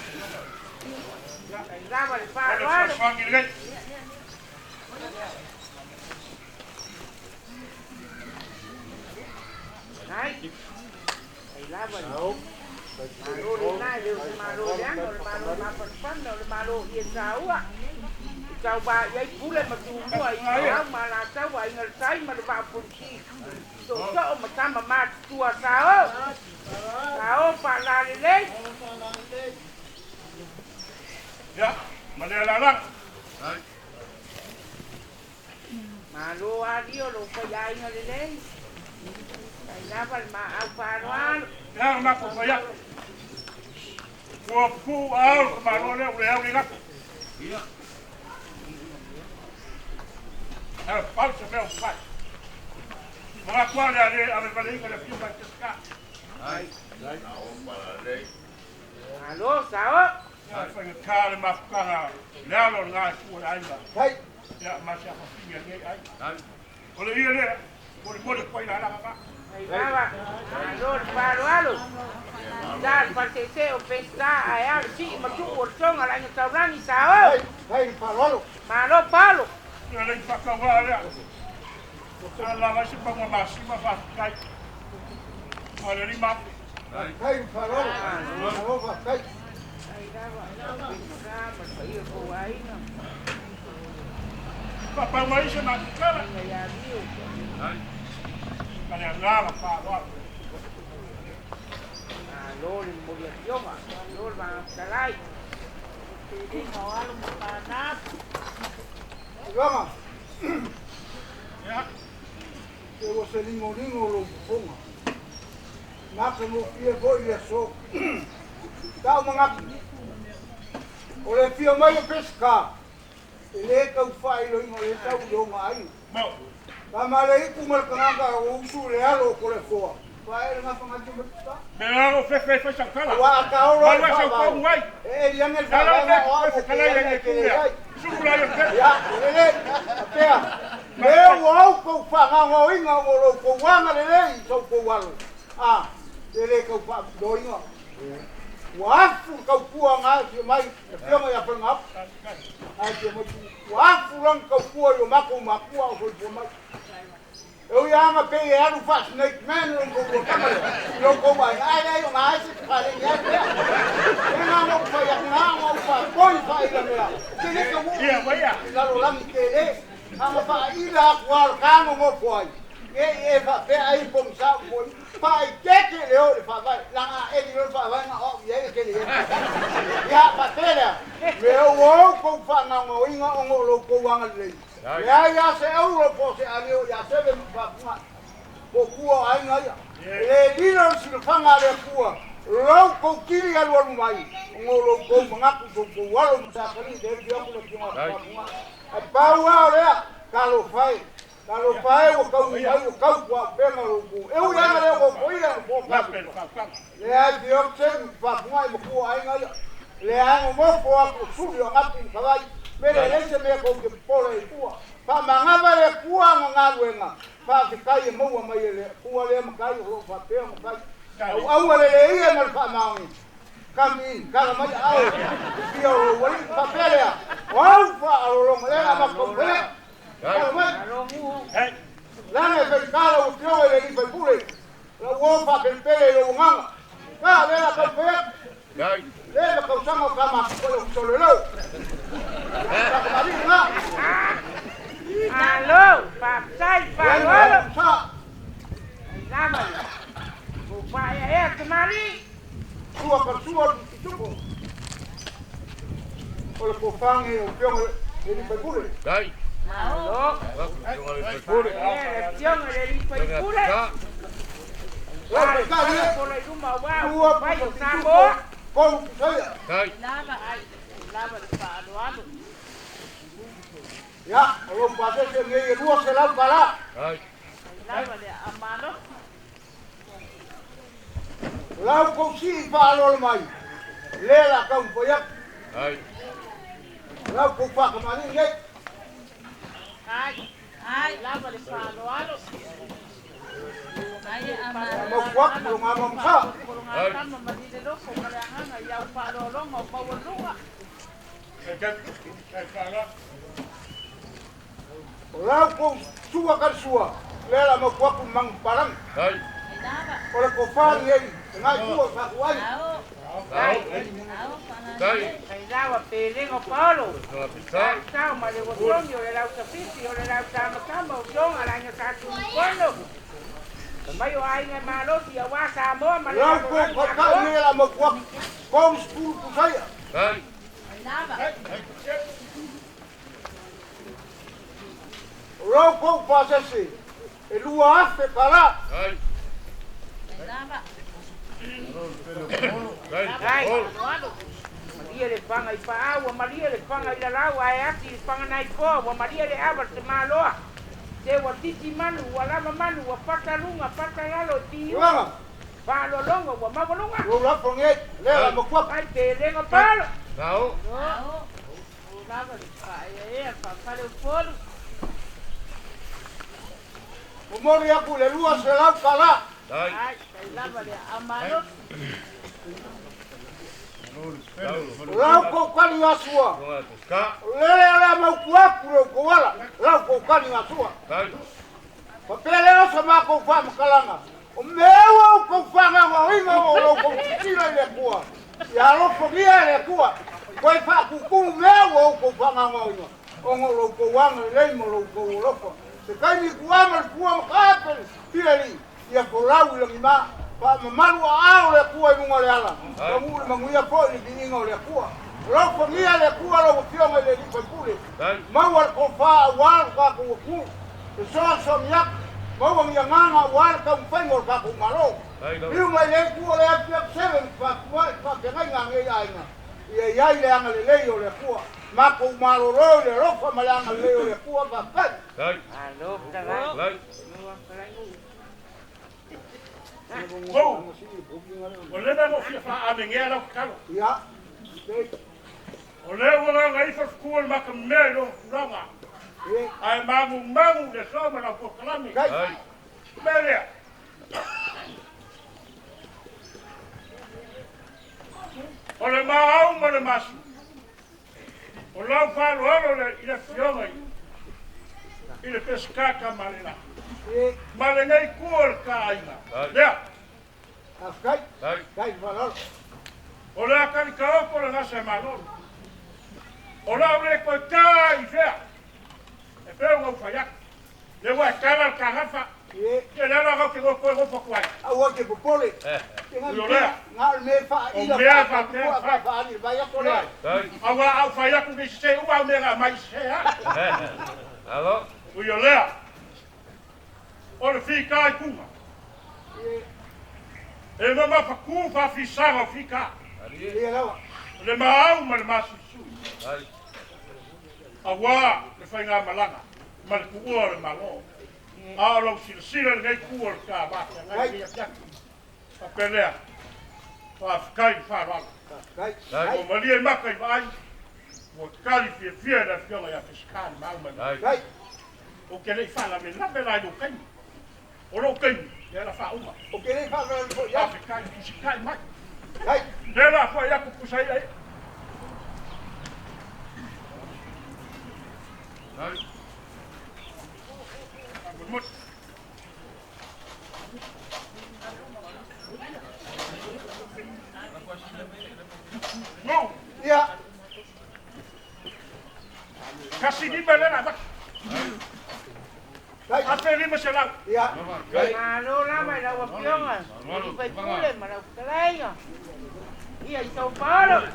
Ai lava le O le faaaloalo. fesoasoani lelei. Ai. Ai lava le malo lena e le o se malo leaga o le malo mafanafana o le malo i e taua. I tau ba i ai pule ma tumua i au ma alataua aiga le tai ma le vaa polisi. Tootoo ma tama matutua sao. Sao faalalelei. Ia, ma le alalaga. Malo alio lo fai aiga lelei. Ai lava le maau faaaloalo. Ia, na matou fai atu. Ua pupuu ao le tamaloa lea ua le au le gato. Ae pau se mea ua fai. Manatu lava le a le avevaleina le afioga i Peseta. Malo sao. Ia, e faigata le mafutaga le alo o le gaefu o le aiga. Ia, ma se afafine a lenei aiga. O le ia lea, molimoli atu ai le alaga ma. Ai lava malo le faaaloalo. Ta le faleseese o Peseta ae a le sii ma tuu o le toga o le aiga taulagi sao. Malo palo. Ia le faatauvaa lea. A lava ai se paga masima faafetai. O le 5,000. Ai lava Peseta ma le paia o kou aiga. Faapau mai se matou tala. Aiga ia Lio. Ma le agaga faaaloalo. Malo le momoli afioga. Malo le magatalai. Ivanga. Ia. Se ua se ligoligo lou fofoga. Matagofie foi le aso. Sa ou manatu, o le afio mai o Peseta, e lē tau faailoina o lē sau i ona aiga. Sa maleitu ma le tagata ua usu i le alo o Toleafoa, faaee le gafagasio ma Peseta. Mea o fefe e fai sau tala. Aua a taolo ai Malu le ai sau faavae, tonu ai. e eli ane le Le ala o faavae na fefe o au e o te fetalai ai ana le e te itu lea. leai. Sulu la i o le tele. Ia, o lelei, faapea. Lea ua outou faagaogaoina ona o lo outou agalelei i so outou alo, a e le tau faapidoina. Ua afu le tautua na afio mai le afioga ia Falenaopo. Ae afio mai Tuuu. Ua afu lana tautua i o matou matua o soifua mai. E ui lava na pei e alu faa-snake man lo outou luataga lea i lo outou aiga, ae leai o na ai se paleni ai lea. E na ona ou fai atu, na ona ou faapoi faaila mea. Ou te le taunuu i lalolagi tele. A na faaila atu lava o le ta nonofo ai, ne i e faapea ai pogisa ou moe. Faaitete le o i le faavae, leaga a eli loa le faavae na o au i ai e tele ai. Ia, faapea lea, me ua outou faagaogaoina ona o lo outou agalelei. Leai lava se auro po o se alio ia Seve ma Faafuga'i, po o tua o aiga ia. E le lilo le silafaga a le Atua, lo outou tili alualu mai, ona o lo outou manatu i so outou alo ma Sakali, lea e afio atu le afioga ia Faafuga'i. Ae pau lava o lea, talofa e, talofa e ua taunuu mai ua tau tuaupega lo outou. E ui lava ina le ogaogoia le nofoa o Kalitoa, leai afio atu Seve ma Faafuga'i ma tua o aiga ia. Leai nonofo atu o suli o Agapi ma Savaii, me le leai se mea tou te popole ai tua. Faamagava le Atua ana galuega, faafetai e maua mai e le Atua lea matai o lo o faapea ona fai. Auauna le leia ma le faamaoni, kami kala mai aao e fia o lou alii, faapea lea, o au faalologa lea a matou fai atu, kala mai. Leaga e faitala ua afioga i le alii faipule, lau uo faapelepele i lou agaga. Ka lea a tau fai atu. Le ma tausaga o ka mafuta le ofisa o leoleo. Faatamalii lena. Malo, faafetai, faaaloalo. Lava le ua faaeaea tamalii. Sua ka sua tutupo. O le tofaga o afioga i le alii faipule. Malo. Faafetai le afioga i le alii faipule. Faafola i luma aua upufai o Samoa. Lava le faaaloalo. Ia, o lou pasese nei e 200 tala. Lava le aamalosi. O lau kou sii faaaloalo mai, lea la taumafai atu. O lau kou faatamalii nei. Lava le faaaloalo. Mautu atu ma lona amamasa. Tama ma le lofo ma le agaga i au faaaloaloga o maualuga. O lau kou sua ka le sua, lea la mautu atu ma manupapalagi. O le tofa lenei e gaifua i faakuai. Kailawa pelega o Paolo, Sao ma le uasogi o le lautafifi o le lautamatama o Tonga le aiga Sa Tunupono. Fai mai o aiga e malosi aua Samoa ma le Lau kou lalolagi fatai atoa. nei la mautu atu, 30 pusaia. O lau kou pasese e 2000 tala. Ai, malie le faga i Paau, ua malie le faga i Lalau, ae ati le faga nai Poa, ua malie le ava le tamaloa. Se ua titi manu, ua lava manu, ua fata luga, fata lalo i piuga. Tulaga. Faaaloaloga ua maualuga. Lou lafo nei, lea la mautu atu. Ai pelega Paolo. Momoli atu i le 200 tala. O lau kou tali gasua, o lele o le a mautu atu i lo outou ala, lau kou tali gasua. Faapea lea o sa matou faamatalaga, o mea ua outou faagaogaoina o lo outou sisila i le Atua, ia alofagia e le Atua, toe faatutumu mea ua outou faagaogaoina, ona o lo outou agalelei ma lo outou alofa. Se taimi i tuaga le fua ma kaape le fialii, ia folau i lagima, faamamalu aao le Atua i luga o le ala, taunuu le manuia foi i le viiga o le Atua. Alofagia le Atua lau Afioga i le Alii Faipule, maua le tofa aua lo tatou atunuu, fesoasoani atu, maua ni agaga aua le taumafaiga o le tatou Malo. Liu mai le Itu o le afiafi 7 faafeagaiga a nei aiga, ia i ai le agalelei o le Atua. Matou malolo i le alofa ma le agalelei o le Atua. Faafetai. Malo fetalai. Kou, ua leva ona ou fia faaavegea lau tatalo. Ia. O lea ua gagaifo le fetu o le matamea i lona tulaga. Ae magumagu le aso ma lau polokalame. O mea lea. O le maau ma le masu. O lau faaaloalo le i le afioga i le Peseta Tamalela. Ma lenei itu o le ta aiga. Lea. O le a talitaoto le gasa e malolo. O lau le toe ta i fea. E pei ona ou fai atu. Le ua e tala le tagafa. Ia le ala kau te toe nofo atu ai. Aua te popole. Ui o lea. Na o le mea e faaila. O mea e faapea ona fai. Faaali vai atu lea. Aua a ou fai atu nei sese uma au mea na aumai sese a. Ui o lea. O le fita i kuga. E mamafatu faafisaga o fita. O le maau ma le masuisui. Auā le faigamalaga ma le tuua o le Malo. A o lau silasila i lenei itu o le ta vafeagai i lenei afiafi. Faapea lea, faafetai i le faaaloalo. Ua malie i maka i vaai, ua tali fiafia e le afioga ia Peseta le maau ma le masuisui. Ou te le i faalavelave la i lou taimi. O lou taimi, lea la faauma. Ou te le i faalavelave foi i ai. Faafetai i tusikai mai. Lea la foi aku pusa ia ia. No. Ia. Kasi lima le la vaki. 1500. Ia. Malo lava i lau afioga, i faipule ma lau fetalaiga. Ia i São Paulo.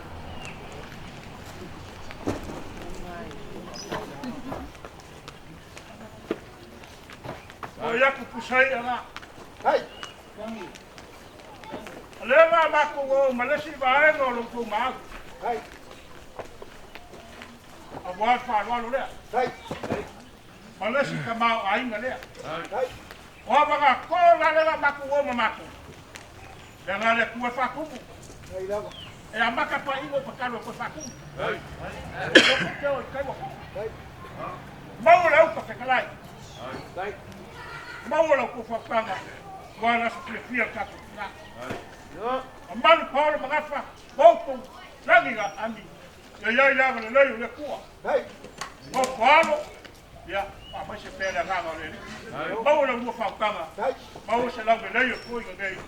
O ia ku pusai ala. Hai. Le la ma ko o ma le si vaega o lo tou mau. Hai. A wa fa lo lea. Hai. Ma le si ka mau aiga lea. Hai. O ava ko la le la ma ko o ma ma ko. Le nga le ku e fa kumu. Hai lava. E a maka pa ingo pa kalo ko fa kumu. Hai. O ko te o kai wa. Hai. Mau le au ka fekalai. Hai. Mau le ku fa panga. Wa la su fia ka ku na. A manu paolo magafa, moutou, langi ga ami. Ia ia ia le lei o le kua. Hai. O paolo, ia, pa mai se pele agaga o le li. Mau le ua fautanga. Hai. Mau se lau le lei o kui nga nei.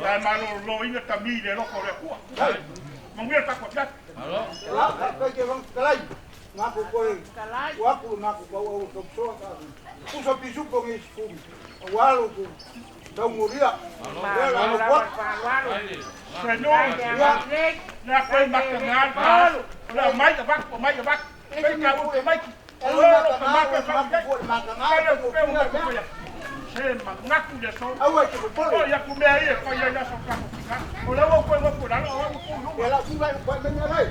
Ia malo lo inga tami le loko o le kua. Hai. Manguia ta kua piaki. La, kai ke vang kalai. Nga ko koe. Wa ku nga ku kau au ko soa ka. Pusa pisu ko ngi sku. Walo ku. Tau muria. Malo lava i faaaloalo. Se no, na koe makangan paolo. La mai a vak, o mai a vak. Pe ka u te mai. O lo ka maka fa ka. Se mangaku le so. Aua te popole. O ia ku mea ia fa ia ia so ka ku ka. O la o koe ngofu la o ku lu. Ia la ku vai ku me ngai.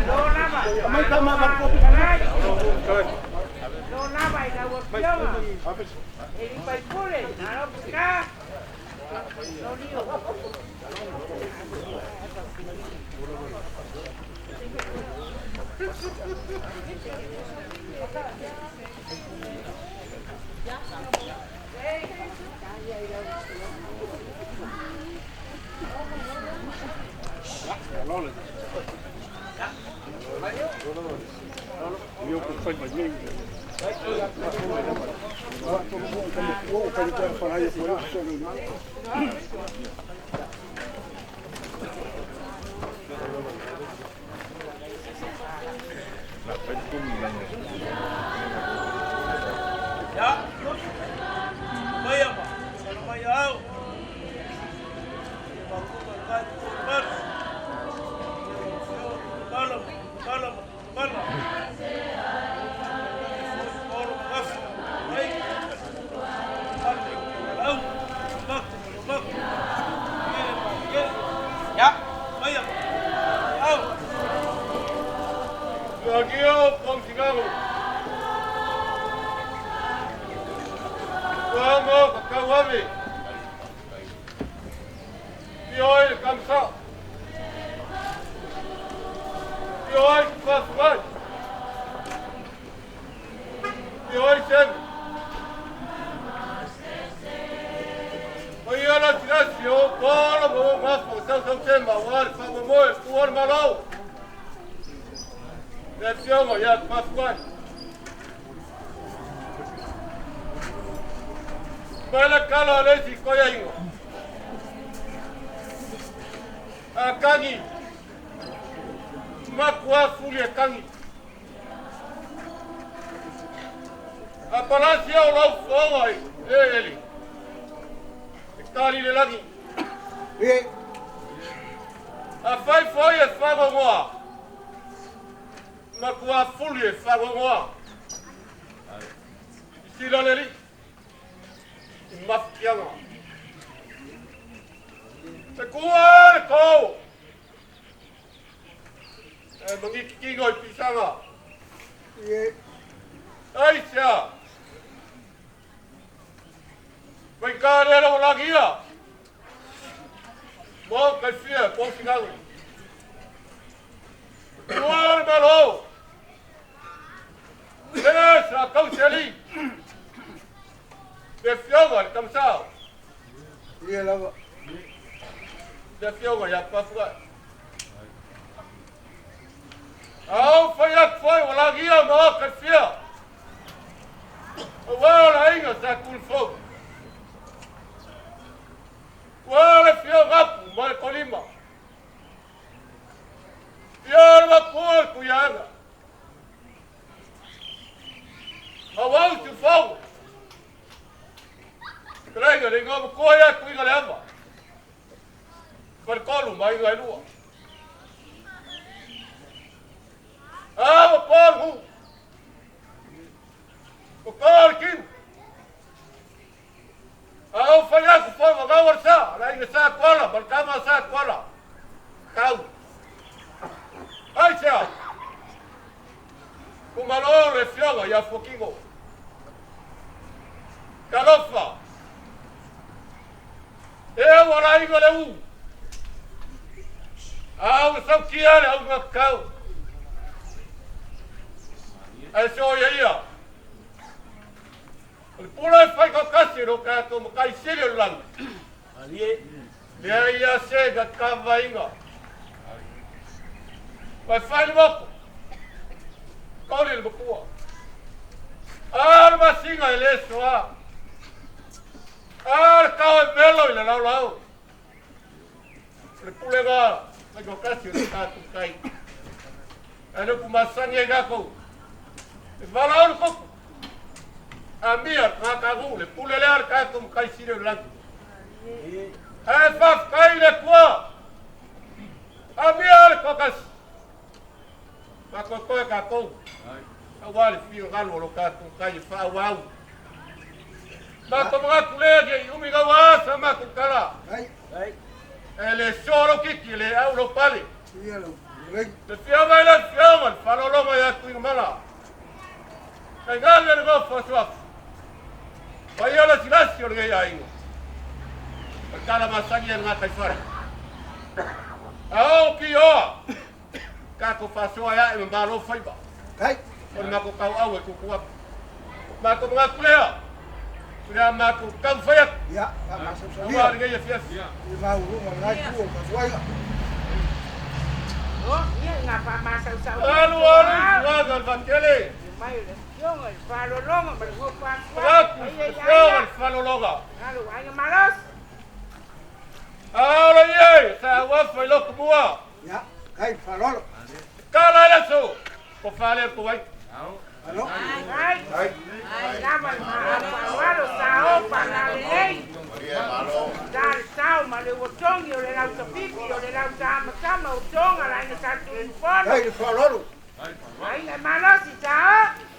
Malo lava. Mai ka ma ko. Malo lava i lau afioga. E li faipule, malo Peseta. Lo lio. Ya. Mai ama. Mai au. Ma ku ma kai ku ma. Mala, mala, mala. Oro magafa. Ai. Au. Maku, maku. Ya. Mai ama. Au. Agio Pongsingago. Tuango Kakawami. Pioi Kamsa. Afio ai Tufafugai. Afio ai Selu. Paia lasilasi o paolo ma ou gafa o sausausema auā le faamoemoe e fua le Malo. Le Afioga ia Tufafugai. Mai le kala o le isi koiaiga. A kagi. Makuā fuli e kagi. A palasi au lau fofoga i e eli. E tali le lagi. E. A fai foi e fagogoa. Makuā fuli e fagogoa. I sila le li. I mafutiaga. Te kua le kou. E mangikikigo i pisaga. E. Ai sea. Mai ka le lo lagia. Mo kai fia po singagu. Kua le malo. Le sa kau seli. Le fioga le kamsao. Ia lava. Le fioga ia pafuga. Au fai atu foi o lagia ma o kai fia. O wā la inga sa kulfou. Ua le fia gapu ma le kolima. Fia le mapua le kuiaga. Au au tu fau. Kalenga le ngā makoa ia kuiga le ama. Falikolu ma inga e lua. A ma pālu hu. O kā le kimu. A au fai aku foi wa gau sa, la inga sa kuala, ma le kama sa kuala. Kau. Ai sea. Kumalo le fioga ia fuakingo. Talofa. E au ala inga le u. Au saukia le au ngakau. Ai so ia ia. O le pula e whai kakasi ro kātou makai sili o le langi. Alie. Lea ia se ga kavainga. Vai whai le moko. Kauli le makua. A le masinga e le soa. A le kau e melo i le lau lau. O le pule ngā whai kakasi o le tātou kai. Ai le kumasangi e kākou. E wala o le koko. A mia ngā kāgu le pule lea le kātou makai sili o le langi. E whawhkai le kua. A mia le kokasi. Mā koe koe kākou. Au le whio galu o lo kātou kai e whaau au. Mā ko mga kulea ke i umi gau asa mā ko kala. Ai. Ai. E le solo kiki le au lo pale. Ia lo. Lei. Le fia mai le fia mai whalolonga ia kuinga mala. Kai ngā le ngā whasuafu. Pai ala silasi o le ngei ainga. O kala masangi e ngā taiwhare. Ao ki oa. Kā ko whasoa ia e malo whaiba. Kai. O le mako kau au e kuku aku. Mako mga kulea. Kulea mako kau whai aku. Ia, pa masausalia. Aua le ngei e fiafi. I mauluga lenā itu o le fasuaiga. O, ia ngā whamasausau. Alu alu suaga le vatele. Mai le fioga, le whalologa, ma le huapasua. Aku le fioga le whalologa. Alu, ainga malos. Ao le iei, sa wafa i loko mua. Ia, kai falolo. Kala le so. Ko whale ko wai. Alo. Ai. Ai. Lava le maapawalo sa opa la lelei. Sa le sao ma le uotogi o le lautapipi o le lautaamatama o toga la aiga sa tulifono. Kai le falolo. Aiga malosi sa o.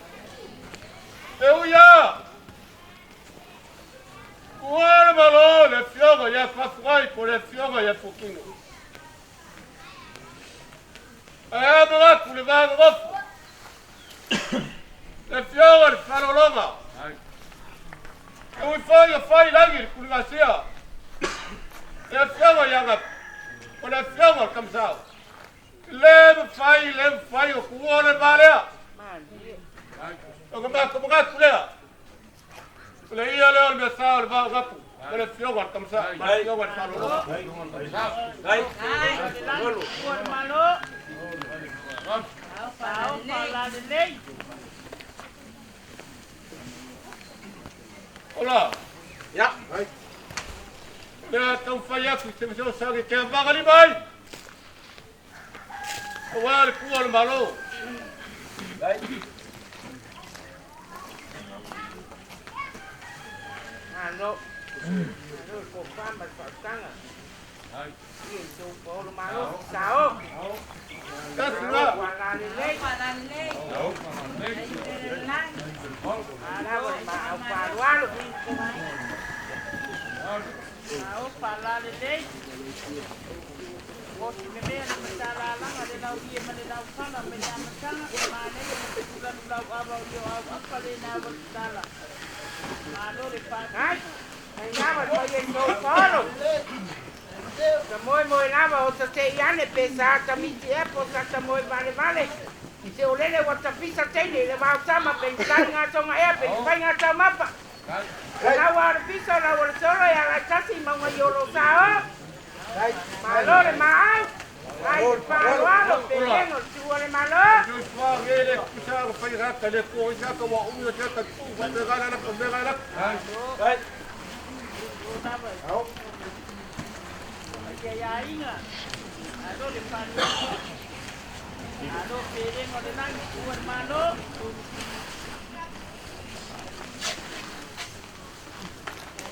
E uia. Ua le malo le fioga ia whafuai po le fioga ia fukingo. E mga ku le vaga gofu. Le fioga le whalologa. E ui whai o whai langi le kuligasia. Le fioga ia ngap. O le fioga le kamsao. Le mafai, le mafai o kuua le valea. O ka mako magaku lea. O le ia lea o le mea sa o le vao gapu. O le fioga o le kamasa. Ma le fioga o le faalologa. Ola. Ya. Lea taumafai atu i se fesoasoani ke avagalima ai. Aua le pua o le Malo. Malo. Malo le tofa ma le faautaga. Ia i tou paolo malo sao. Tasi la. Falalelei. Malo le maau faalualu. Ao falalelei. O si memea le matalalaga le lau ie ma le lau fala ma le amataga manaia ma te tulalu lau ava o leo au apa le na wa tala. Malo le Ai, ai lava le paia i tou paolo. Ta moe moe lava o ta te i ane pe sa ta miti ea po sa ta moe vale vale. Se o lele ua tapisa teine i le vaotama pe i tali ngā tonga ea pe i fai ngā taumapa. O lau a o le pisa o lau o le solo e ala tasi i maunga i olo sa o. Malo le maau. Ai le faaaloalo pe lengo le tua le malo. Le kusa o fai raka le ko i ka wa umi o te ka tu wa me ga la ka me ga la. Ia ia inga. Alo le faaaloalo. Alo pe lengo le langi tua le malo.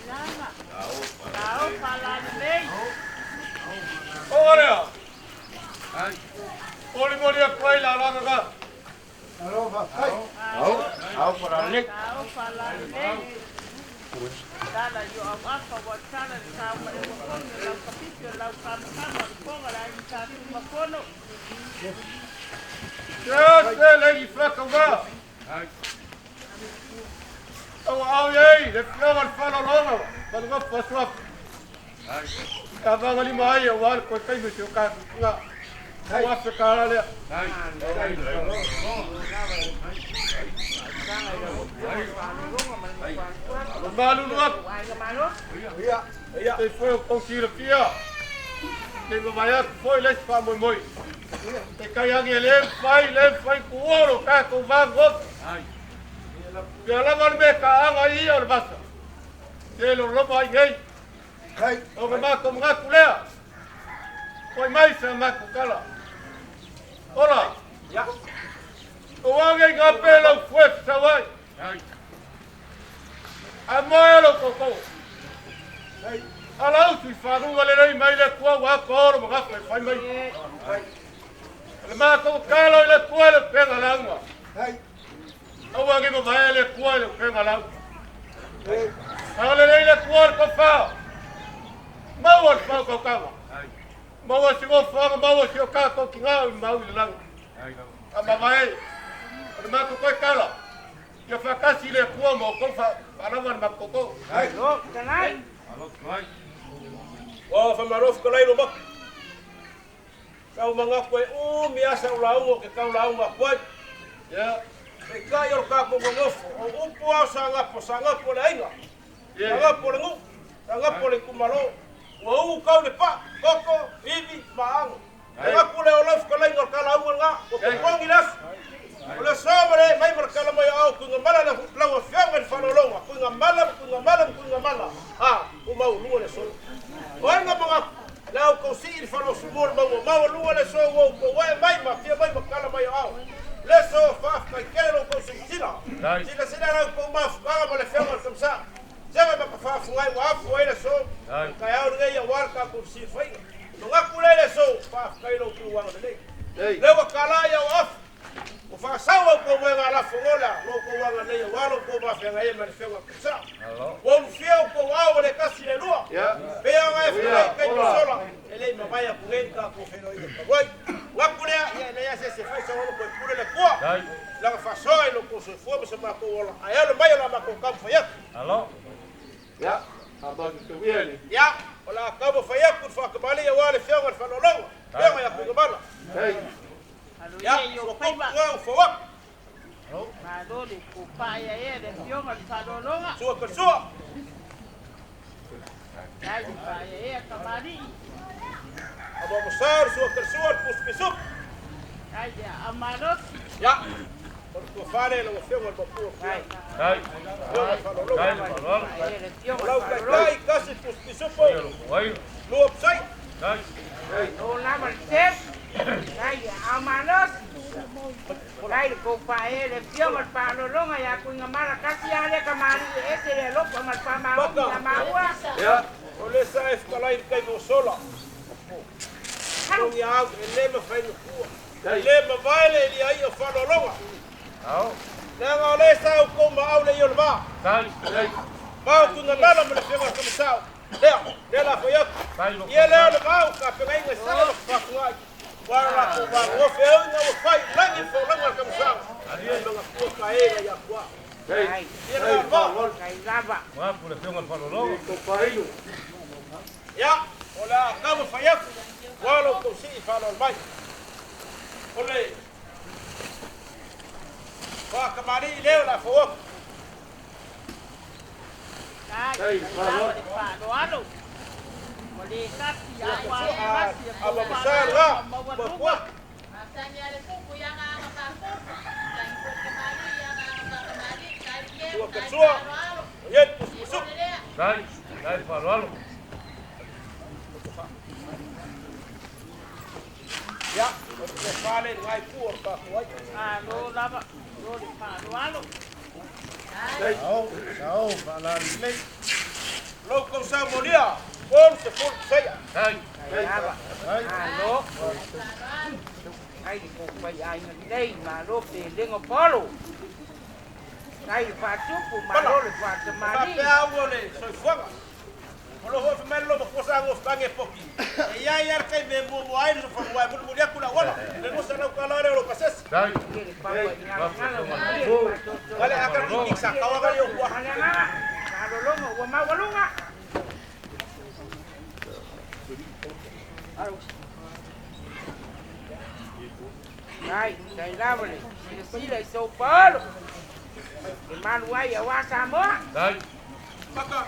Langa. Ao falalelei. O lea. O le moli atu ai la laga ka. Alo faafetai. Ao falalelei. Ao falalelei. Tala i o au afa ua tala le sao ma le uafono lau kapipi o lau kamakama o le poga le ai tatu mafono. Se se le i whakauga. Au au ei, le fioga le whalologa, ma le ngofu asuafu. Ka vangali mai au ale koe kai me te o ka kukunga. Au afe ka ala lea. Malulu atu. Te foi o kou silafia. Te mawai atu foi le si whaamoemoe. Te kai angi e le mwhai kuoro ka kou vangofu. Pea lava le mea ka anga ia o le vasa. Te lo loma ai nei. O ka mākou magaku lea. Koe mai sa mākou kala. Ora. O ange i ngā pē lau fue fisau ai. A moe lau koukou. Ala utu i whanunga le rei mai le kua wa koro magaku e whai mai. Le mākou kalo i le kua le penga launga. Au ange mo vae le kua le penga launga. Ala le le kua le kofao. Maua le whau kaukawa. Maua si ngō whanga, maua si o kākou ki ngā ui mau i le langa. A mamae, o le mākou koe kala. Ia whakasi le kua mō kou whaalawa le makoko. Lo, tanai. O whamarofu ka lailo maka. Kau mangaku e umi asa o launga ke kau launga koe. Pe kai o le kākou ngongofo. O upu au sa ngapo le ainga. Sa ngapo le ngu. Sa ngapo le kumalo. Ua ugu kau le pa, koko, ivi, maango. E ngaku le o laufu ka lainga o le kalaunga ngā. O te pongi le aso. O le soa le mai ma le kala mai au kuinga mala le lau afioga i le faalologa. Kuinga mala, kuinga mala, kuinga mala. Ha, u mau lunga le so. O ainga mangaku. Le au kausii i le faalosumua le maua. Maua lunga le so ua ukou e mai ma fia mai ma kala mai au. Le so faafetai lou kou silasila. Silasila lau kou mafukaga ma le fioga o le kamasa. Sega ma ka faafugai ua afu ai le so. Kai au lenei auā le tatou silafaiga. Logaku le le so faafetai lou kou aga lelei. Le ua kalā ia o afu. O faasau au kou moega lafogola lou kou aga lelei auā lou kou mafeagai ai ma le fioga o le kamasa. Ua ulufia au kou ao ma le kasi le lua. Pe aga e whangai kai masola. E lei mamae aku ngei ni tātou whenoi i kawai. Ngaku lea, ia lea se se whai sa ono koe pule le kua. Langa whasoa i lo kou soifua ma sa mākou ola. Ai alo mai o la mākou kamu whai atu. Ya, a te wiele. Ya, o la kamu whai atu le whakamali ia wā le whionga le whanolonga. Whionga ia kuinga mala. Kopu fawak. Malo le kupa ia e le fioga le faalologa. Sua ka sua. Ai le paeaea kamali'i. Amo masar sua ka sua pus pisuk. Ai le aamalosi. Ya. O fale lo fioga le papu. Ai. Ai. Ai le fioga. Lau kai kai kasi pus pisuk. Lua psai. Ai. O lava le seu. Ai le aamalosi. Ai le koupae le fioga le faalologa ia kuigamala kasi a le kamali'i e ese le alofa ma le faamaoni ia maua. Ya. O le sa e whakalai kai mo sola. Tongi au e le mawhai ngakua. E le mawaele li ai o whalologa. Leanga o le sa au kou ma au le i o le vā. Mau tunga mala ma le whianga kamasau. Lea, lea la whai aku. Ia lea o le vāu ka pengainga sala ma whakungai. Wara la ko wā ngofe au ngā whai langi whaulanga le kamasau. Ia mga kua ka e nga ia kua. Ia lea vā. Kai lava. Mapu le whianga whalologa. Ya, o le a kama whai aku. Walo kou si i whalol mai. O le whakamari i leo la whauaku. Ai lava le faaloalo. Ua lē kasi a uaasi e Aba masar la, papua. Ua katsua, o yen pusupusuk. Dai, dai faaloalo. Ya, o te whale ngai kua ka kuai. Alo lava, lo le faaloalo. Sao, sao, whalari lei. Lau kau sa molia, polu se polu seia. Dai. Ai lava. Ai. Alo. Ai le koupai aiga lelei malo pelega polo. Ai le faatupu malo le faatamali'i. Whapea au o le soifuaga. O lo hoi whamai lo makosa ngo whange poki. E ia ia kai me mua mua ai no whamua muli muli aku la wala. Le nusa lau kalare o lo pasesi. Dai. Ia le papa i galagala ma le faatoto. Wale aka kiki sa kawaga yo kua. Aleagaga faalologa ua maualuga. Ai, tai lava le silasila i sou paolo. E malu ai auā Samoa. Dai. Maka,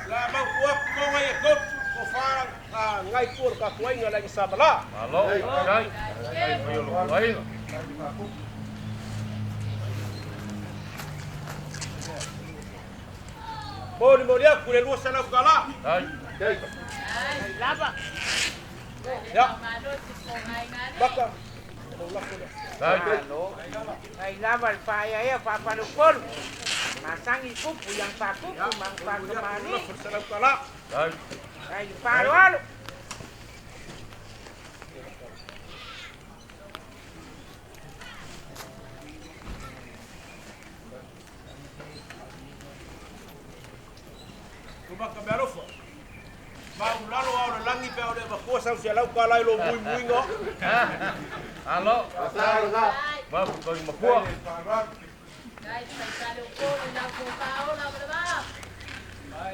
la mau kua konga e kotu. Ko whara ngai kua ka kuainga lai samala. Malo. Dai. Dai whai o lo kuainga. Mori mori aku le lua sana kala. Dai. Ai lava. Ya. Baka. Dai. Malo. Ai lava le paeaea faapalopolu. Masangi kupu yang pakupu mang pakamali. Sana kala. Dai. Ai le faaloalo. Baka me alofa. Ma ulalo au le langi pe au le makua sau se lau kala i lo mui mui ngo. Alo. Mapu kau makua.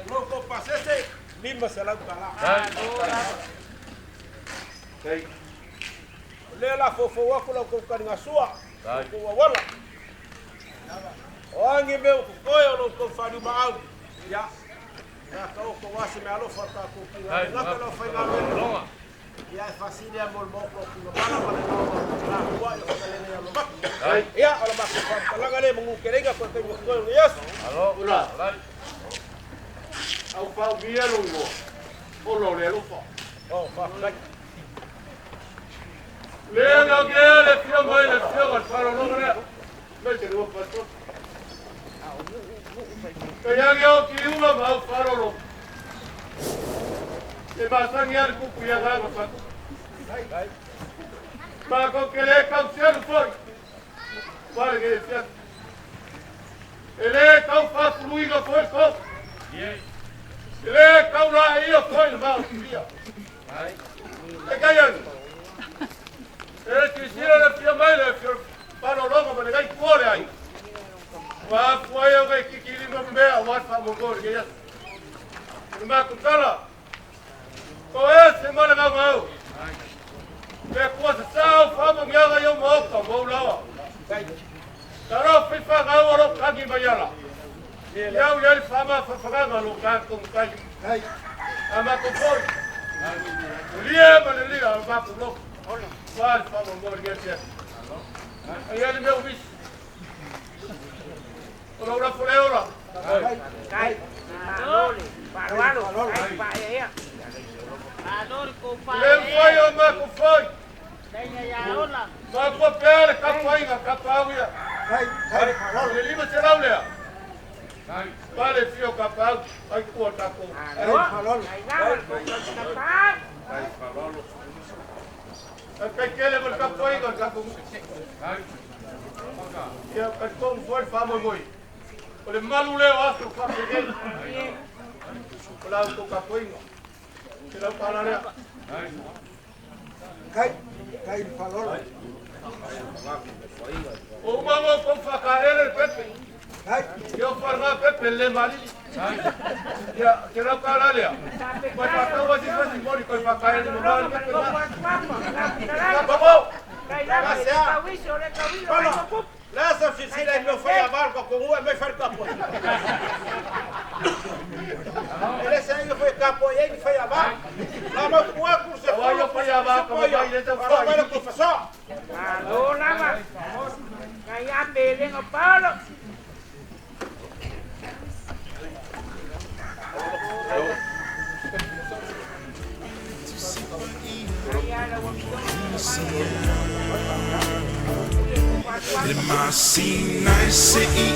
Lo ko pasese lima se lau kala. Dai. Le la fofo aku lau ko karinga sua. Dai. Ko wala. O angi me o koe o lo ko whanu maau. Ya. Ya ka o ko wasi me alofa ta ko ki. Dai. Ngaka lo whai ngā mele. Longa. Ia e fasile a mol moko ku mala mala no la kua i o kalele ya lo maka. Dai. Ia o lo maka whakalanga le mungu kerenga ko te ko o Yesu. Alo. Ula. Dai. Au pau mia lungo. O lo le alofa. O whakalai. Le nga ke le fia mai le fia le faalogo lea. Me te lua pato. Ka ia ke o ki unga ma au faalogo. E masangi a le kupu ia gaga pato. Ma ko ke le kau sialu foi. Wale ke sialu. E le kau fafuluiga foi ko. E le kau la ia foi le mau fia. E kai anu. E silasila le fia mai le fia faalogo ma le kai kua le ai. Wa fuai o kai kikili ma mea wa sa mo ko le ia. Le makutala. Ko e se mala ngau ngau. Pe kua se sao fa mo ngia yo mo ka mo lawa. Talo fifa ngau o lo kagi mai ala. Iau ia le faamafafagaga o lo tatou Matai. A matou foi. O lia ma le lia o matou loto. Ua le faamoemoe i lenei afiafi. A i ai le mea ua misi. O lou lafo le ola. Le mafai o matou foi. Makua pea le tapuaiga tapaau ia. O le 500 lea. Pa le fio tapaau ai tua tatou. Faafetai tele mo le tapuaiga o le tatou nuu. Ia, talitonu foi le faamoemoe. O le malu lea o aso faapenei. O la outou tapuaiga. Se lau tala lea. Kai, kai le faalolo. O uma mo kou whakaele le pepe. Ia o wharenga pepe le malili. Ia, te rau kāla lea. Mai whakau asi fasi mori koe whakaele mo ngā le pepe ngā. Ka pamo! Lasa silasila i mea o fai a malo ka kogua e mai fai le tapuai. E le se ia foi tapuai ai ni fai a malo. La mau tu atu se Aua ia fai a malo ka mai le tau fai. Mai le professor. Malo lava. Kai a pelenga paolo. Le masina e se i